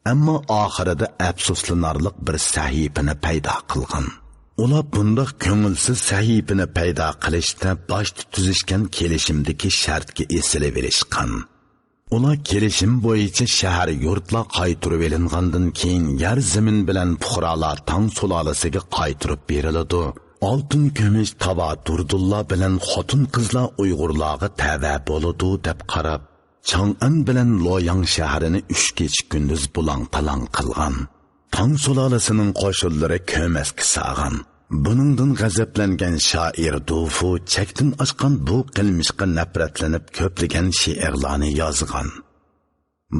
ئەمما ئاخىرىدا ئەپسۇسلىنارلىق بىر سەھىپىنى پەيدا قىلغان. ئۇلار بۇنداق كۆڭۈلسىز سەھىپىنى پەيدا قىلىشتا باشتا تۈزۈشكەن كېلىشىمدىكى شەرتكە ئېسىلىۋېلىشقان. ئۇلار كېلىشىم بويىچە شەھەر يۇرتلار قايتۇرۇۋېلىنغاندىن كېيىن يەر زېمىن بىلەن پۇقرالار تاڭ سۇلالىسىگە قايتۇرۇپ بېرىلىدۇ. ئالتۇن كۈمۈش تاۋا دۇردۇنلار بىلەن خوتۇن قىزلار ئۇيغۇرلارغا تەۋە بولىدۇ دەپ قاراپ، چاڭئەن بىلەن لوياڭ شەھىرىنى ئۈچ كېچە كۈندۈز بۇلاڭ تالاڭ قىلغان. تاڭ سۇلالىسىنىڭ قوشۇنلىرى كۆمەسكە سالغان. بۇنىڭدىن غەزەپلەنگەن شائىر دۇفۇ چەكتىن ئاشقان بۇ قىلمىشقا نەپرەتلىنىپ كۆپلىگەن شېئىرلارنى يازغان.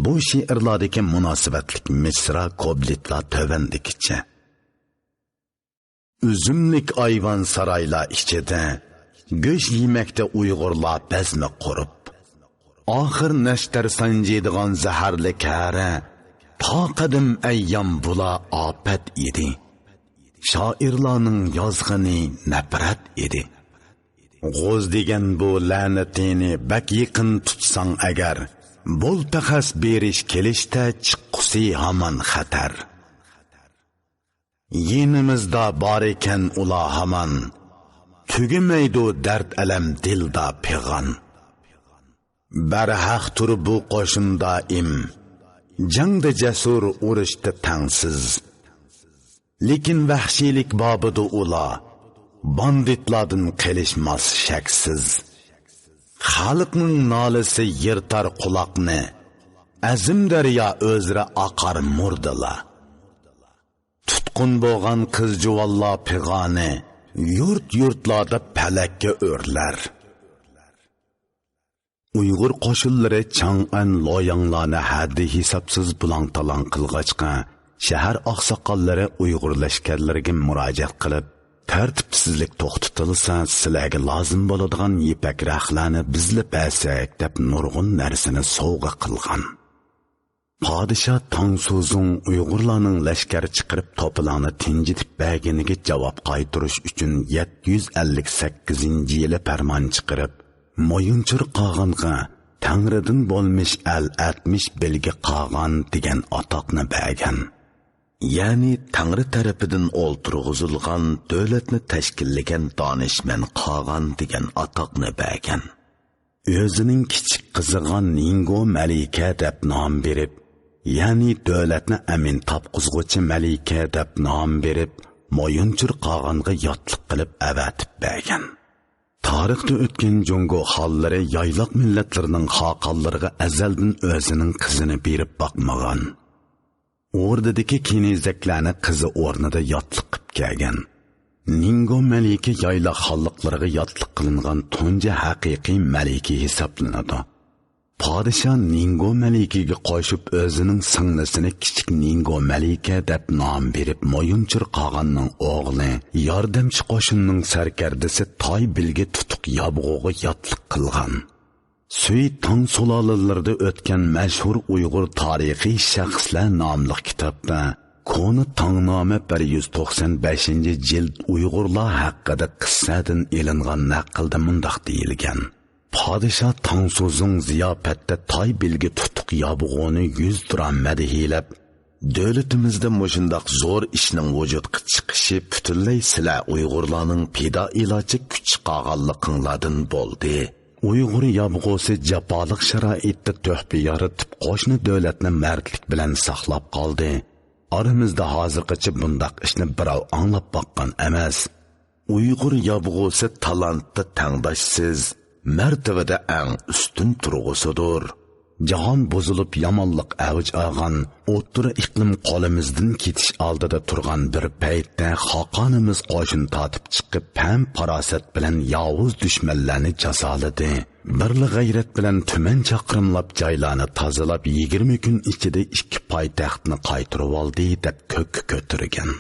بۇ شېئىرلاردىكى مۇناسىۋەتلىك مىسرا، كوبلېتلار تۆۋەندىكىچە. ئۈزۈملۈك ئايۋان سارايلار ئىچىدە گۆش يېمەكتە ئۇيغۇرلار بەزمە قۇرۇپ. ئاخىر نەشتەر سانجىيدىغان زەھەرلىك ھەرە، تا قەدىم ئەييام بۇلار ئاپەت ئىدى. شائىرلارنىڭ يازغىنى نەپرەت ئىدى. غوز دېگەن بۇ لەنىتىنى بەك يېقىن تۇتساڭ ئەگەر، بول پەخەس بېرىش كېلىشتە چىققۇسى ھامان خەتەر. يېنىمىزدا بار ئىكەن ئۇلار ھامان، تۈگىمەيدۇ دەرد-ئەلەم دىلدا پىغان. بەرھەقتۇر بۇ قوشۇن دائىم، جەڭدە جەسۇر، ئۇرۇشتا تەڭسىز. لېكىن ۋەھشىيلىك بابىدۇ ئۇلار، باندىتلاردىن قېلىشماس شەكسىز. خەلقنىڭ نالىسى يىرتار قۇلاقنى، ئەزىم دەريا ئۆزرە ئاقار مۇردىلا. تۇتقۇن بولغان قىز جۇۋانلار پىغانى، يۇرت-يۇرتلاردا پەلەككە ئۆرلەر. ئۇيغۇر قوشۇنلىرى چاڭئەن، لوياڭلارنى ھەددى ھېسابسىز بۇلاڭ-تالاڭ قىلغاچقا، شەھەر ئاقساقاللىرى ئۇيغۇر لەشكەرلىرىگە مۇراجىئەت قىلىپ، تەرتىپسىزلىك توختىتىلسا، سىلەرگە لازىم بولىدىغان يىپەك رەختلەرنى بىزلا بەرسەك، دەپ نۇرغۇن نەرسىنى سوۋغا قىلغان. پادىشاھ تاڭسۇزۇڭ ئۇيغۇرلارنىڭ لەشكەر چىقىرىپ توپىلاڭنى تىنجىتىپ بەرگىنىگە جاۋاب قايتۇرۇش ئۈچۈن يەتتە يۈز ئەللىك سەككىزىنچى يىلى پەرمان چىقىرىپ، مويۇنچۇر قاغانغا تەڭرىدىن بولمىش ئەل ئەتمىش بىلگە قاغان دېگەن ئاتاقنى بەرگەن. يەنى تەڭرى تەرىپىدىن ئولتۇرغۇزۇلغان، دۆلەتنى تەشكىللىگەن دانىشمەن قاغان دېگەن ئاتاقنى بەرگەن. ئۆزىنىڭ كىچىك قىزىغا نىڭگو مەلىكە دەپ نام بېرىپ، يەنى دۆلەتنى ئەمىن تاپقۇزغۇچى مەلىكە دەپ نام بېرىپ، مويۇنچۇر قاغانغا ياتلىق قىلىپ ئەۋەتىپ بەرگەن. تارىختا ئۆتكەن جۇڭگو خانلىرى يايلاق مىللەتلىرىنىڭ خاقانلىرىغا ئەزەلدىن ئۆزىنىڭ قىزىنى بېرىپ باقمىغان. ئوردىدىكى كېنىزەكلەرنى قىزى ئورنىدا ياتلىق قىپ كەلگەن. نىڭگو مەلىكە يايلاق خانلىقلىرىغا ياتلىق قىلىنغان تۇنجى ھەقىقىي مەلىكە ھېسابلىنىدۇ. پادىشاھ نىڭگو مەلىكىگە قوشۇپ ئۆزىنىڭ سىڭلىسىنى كىچىك نىڭگو مەلىكە دەپ نام بېرىپ، مويۇنچۇر قاغاننىڭ ئوغلى، ياردەمچى قوشۇننىڭ سەركەردىسى تاي بىلگە تۇتۇق يابغۇغا ياتلىق قىلغان. سۈي تاڭ سۇلالىلىرىدا ئۆتكەن مەشھۇر ئۇيغۇر تارىخىي شەخسلەر ناملىق كىتابتا كونا تاڭنامە بىر يۈز توقسان بەشىنچى جىلد ئۇيغۇرلار ھەققىدە قىسسەدىن ئېلىنغان نەقىلدە مۇنداق دېيىلگەن: پادىشاھ تاڭسۇزۇڭ زىياپەتتە تاي بىلگە تۇتۇق يابغۇنى يۈز تۇرا مەدھىيلەپ، دۆلىتىمىزدە مۇشۇنداق زور ئىشنىڭ ۋۇجۇدقا چىقىشى پۈتۈنلەي سىلەر ئۇيغۇرلارنىڭ پىدائىيلارچە كۈچ چىقارغانلىقىڭلاردىن بولدى. ئۇيغۇر يابغۇسى جاپالىق شارائىتتا تۆھپە يارىتىپ، قوشنا دۆلەتنى مەردلىك بىلەن ساقلاپ قالدى. ئارىمىزدا ھازىرغىچە بۇنداق ئىشنى بىراۋ ئاڭلاپ باققان ئەمەس. ئۇيغۇر يابغۇسى تالانتتا تەڭداشسىز، مەرتىۋىدە ئەڭ ئۈستۈن تۇرغۇسىدۇر. جاھان بۇزۇلۇپ، يامانلىق ئەۋج ئالغان، ئوتتۇرا ئىقلىم قولىمىزدىن كېتىش ئالدىدا تۇرغان بىر پەيتتە، خاقانىمىز قوشۇن تارتىپ چىقىپ، پەم-پاراسەت بىلەن ياۋۇز دۈشمەنلەرنى جازالىدى. بىرلا غەيرەت بىلەن تۈمەن چاقىرىملاپ جايلارنى تازىلاپ، يىگىرمە كۈن ئىچىدە ئىككى پايتەختنى قايتۇرۇۋالدى، دەپ كۆككە كۆتۈرگەن.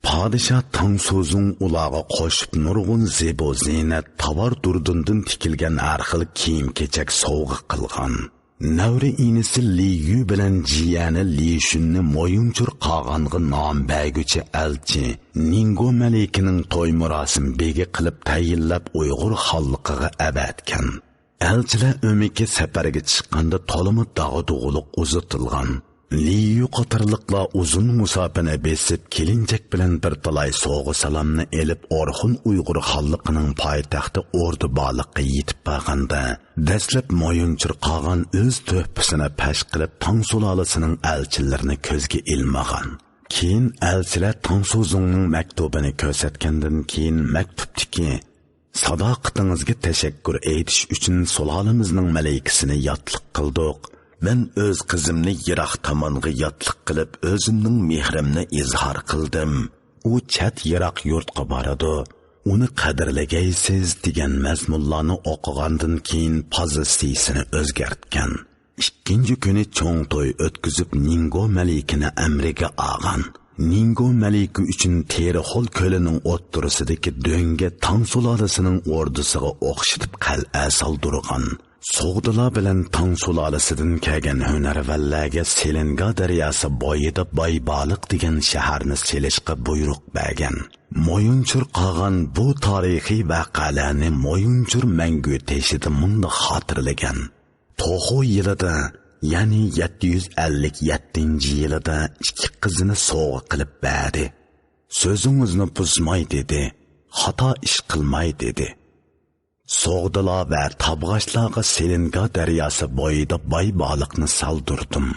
پادىشاھ تاڭسۇزۇڭ ئۇلارغا قوشۇپ نۇرغۇن زىبۇ-زىننەت، تاۋار دۇردۇندىن تىكىلگەن ھەر خىل كىيىم-كېچەك سوۋغا قىلغان. نەۋرە ئىنىسى لى يۈ بىلەن جىيەنى لى شۈننى مويۇنچۇر قاغانغا نام بەرگۈچى ئەلچى نىڭگو مەلىكىنىڭ توي مۇراسىم بېگى قىلىپ تەيىنلەپ ئۇيغۇر خانلىقىغا ئەۋەتكەن. ئەلچىلەر ئۆمىكى سەپەرگە چىققاندا تولىمۇ داغدۇغىلىق ئۇزىتىلغان. لى يۈ قاتارلىقلار ئۇزۇن مۇساپىنى بېسىپ، كېلىنچەك بىلەن بىر تالاي سوۋغا-سالامنى ئېلىپ، ئورخۇن ئۇيغۇر خانلىقىنىڭ پايتەختى ئوردۇبالىققا يېتىپ بارغاندا، دەسلەپ مويۇنچۇر قاغان ئۆز تۆھپىسىنى پەش قىلىپ، تاڭ سۇلالىسىنىڭ ئەلچىلىرىنى كۆزگە ئىلمىغان. كېيىن ئەلچىلەر تاڭ سۇزۇڭنىڭ مەكتۇبىنى كۆرسەتكەندىن كېيىن، مەكتۇپتىكى ساداقىتىڭىزگە تەشەككۈر ئېيتىش ئۈچۈن سۇلالىمىزنىڭ مەلىكىسىنى ياتلىق قىلدۇق. مەن ئۆز قىزىمنى يىراق تامانغا ياتلىق قىلىپ، ئۆزۈمنىڭ مېھرىمنى ئىزھار قىلدىم. ئۇ چەت يىراق يۇرتقا بارىدۇ. ئۇنى قەدىرلىگەيسىز دېگەن مەزمۇنلارنى ئوقۇغاندىن كېيىن پوزىتسىيىسىنى ئۆزگەرتكەن. ئىككىنچى كۈنى چوڭ توي ئۆتكۈزۈپ، نىڭگو مەلىكىنى ئەمرىگە ئالغان. نىڭگو مەلىكە ئۈچۈن تېرىخول كۆلىنىڭ ئوتتۇرىسىدىكى دۆڭگە تاڭ سۇلالىسىنىڭ ئوردىسىغا ئوخشىتىپ قەلئە سالدۇرغان. سوغدىلار بىلەن تاڭ سۇلالىسىدىن كەلگەن ھۈنەرۋەنلەرگە سېلىنگا دەرياسى بويىدا بايبالىق دېگەن شەھەرنى سېلىشقا بۇيرۇق بەرگەن. مويۇنچۇر قاغان بۇ تارىخىي ۋەقەلەرنى مويۇنچۇر مەڭگۈ تېشىدا مۇنداق خاتىرىلىگەن: توخۇ يىلىدا، يەنى يەتتە يۈز ئەللىك يەتتىنچى يىلىدا ئىككى قىزىنى سوۋغا قىلىپ بەردى. سۆزىڭىزنى بۇزماي دېدى، خاتا ئىش قىلماي دېدى. سوغدىلار ۋە تابغاچلارغا سېلىنگا دەرياسى بويىدا بايبالىقنى سالدۇردۇم.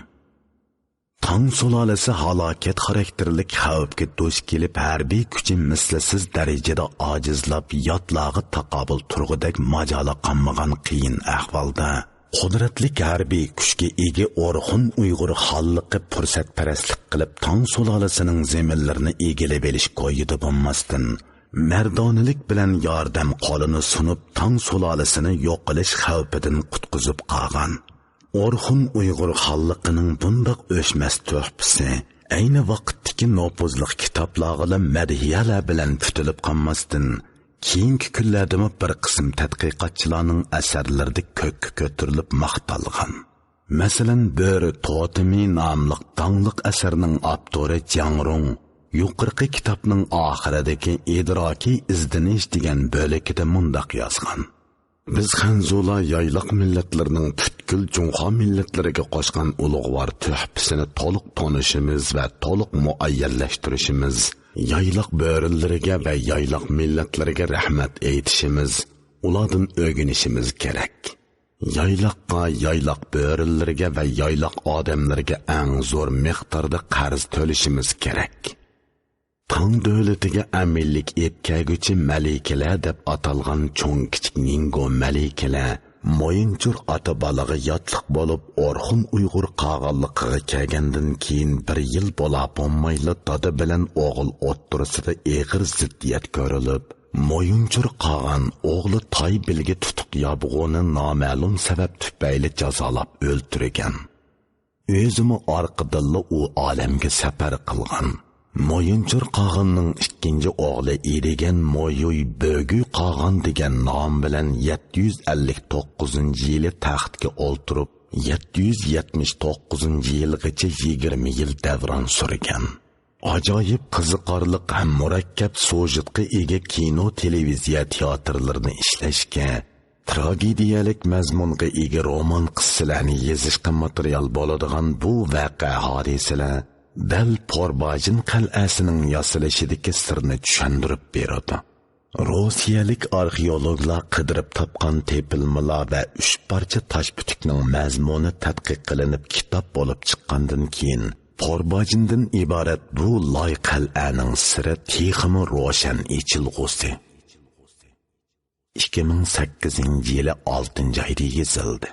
تاڭ سۇلالىسى ھالاكەت خاراكتېرلىك خەۋپكە دۇچ كېلىپ، ھەربىي كۈچى مىسلىسىز دەرىجىدە ئاجىزلاپ، ياتلارغا تاقابىل تۇرغۇدەك ماجالى قالمىغان قىيىن ئەھۋالدا، قۇدرەتلىك ھەربىي كۈچكە ئىگە ئورخۇن ئۇيغۇر خانلىقى پۇرسەتپەرەسلىك قىلىپ، تاڭ سۇلالىسىنىڭ زېمىنلىرىنى ئىگىلىۋېلىش كويىدا بولماستىن، مەردانىلىك بىلەن ياردەم قولىنى سۇنۇپ، تاڭ سۇلالىسىنى يوقىلىش خەۋپىدىن قۇتقۇزۇپ قالغان. ئورخۇن ئۇيغۇر خانلىقىنىڭ بۇنداق ئۆچمەس تۆھپىسى، ئەينى ۋاقىتتىكى نوپۇزلۇق كىتابلارغىلا مەدھىيەلەر بىلەن پۈتۈلۈپ قالماستىن، كېيىنكى كۈنلەردىمۇ بىر قىسىم تەتقىقاتچىلارنىڭ ئەسەرلىرىدە كۆككە كۆتۈرۈلۈپ ماختالغان. مەسىلەن، بۆرە توتېمى ناملىق داڭلىق ئەسەرنىڭ ئاپتورى جياڭ رۇڭ يۇقىرىقى كىتابنىڭ ئاخىرىدىكى ئىدراكىي ئىزدىنىش دېگەن بۆلىكىدە مۇنداق يازغان: بىز خەنزۇلار يايلاق مىللەتلىرىنىڭ پۈتكۈل جۇڭخۇا مىللەتلىرىگە قوشقان ئۇلۇغۋار تۆھپىسىنى تولۇق تونۇشىمىز ۋە تولۇق مۇئەييەنلەشتۈرۈشىمىز، يايلاق بۆرىلىرىگە ۋە يايلاق مىللەتلىرىگە رەھمەت ئېيتىشىمىز، ئۇلاردىن ئۆگىنىشىمىز كېرەك. يايلاققا، يايلاق بۆرىلىرىگە ۋە يايلاق ئادەملىرىگە ئەڭ زور مىقداردا قەرز تۆلىشىمىز كېرەك. تاڭ دۆلىتىگە ئەمىنلىك ئېلىپ كەلگۈچى مەلىكىلەر دەپ ئاتالغان چوڭ كىچىك نىڭگو مەلىكىلەر مويۇنچۇر ئاتا بالىغا ياتلىق بولۇپ، ئورخۇن ئۇيغۇر قاغانلىقىغا كەلگەندىن كېيىن بىر يىل بولا بولمايلا دادا بىلەن ئوغۇل ئوتتۇرىسىدا ئېغىر زىددىيەت كۆرۈلۈپ، مويۇنچۇر قاغان ئوغلى تاي بىلگە تۇتۇق يابغۇنى نامەلۇم سەۋەب تۈپەيلى جازالاپ ئۆلتۈرگەن. ئۆزىمۇ ئارقىدىنلا ئۇ ئالەمگە سەپەر قىلغان. مويۇنچۇر قاغاننىڭ ئىككىنچى ئوغلى ئىدىگەن مويۇي بۆگۈ قاغان دېگەن نام بىلەن يەتتە يۈز ئەللىك توققۇزىنچى يىلى تەختكە ئولتۇرۇپ، يەتتە يۈز يەتمىش توققۇزىنچى يىلغىچە يىگىرمە يىل دەۋران سۈرگەن. ئاجايىپ قىزىقارلىق ھەم مۇرەككەپ سۇژېتقا ئىگە كىنو، تېلېۋىزىيە تىياتىرلىرىنى ئىشلەشكە، تراگېدىيەلىك مەزمۇنغا ئىگە رومان قىسسىلەرنى يېزىشقا ماتېرىيال بولىدىغان بۇ ۋەقە ھادىسىلەر دەل پورباجىن قەلئەسىنىڭ ياسىلىشىدىكى سىرنى چۈشەندۈرۈپ بېرىدۇ. روسىيەلىك ئارخېئولوگلار قىدىرىپ تاپقان تېپىلمىلار ۋە ئۈچ پارچە تاش پۈتۈكنىڭ مەزمۇنى تەتقىق قىلىنىپ كىتاب بولۇپ چىققاندىن كېيىن، پورباجىندىن ئىبارەت بۇ لاي قەلئەنىڭ سىرى تېخىمۇ روشەن ئېچىلغۇسى. ئىككى مىڭ سەككىزىنچى يىلى ئالتىنچى ئايدا يېزىلدى.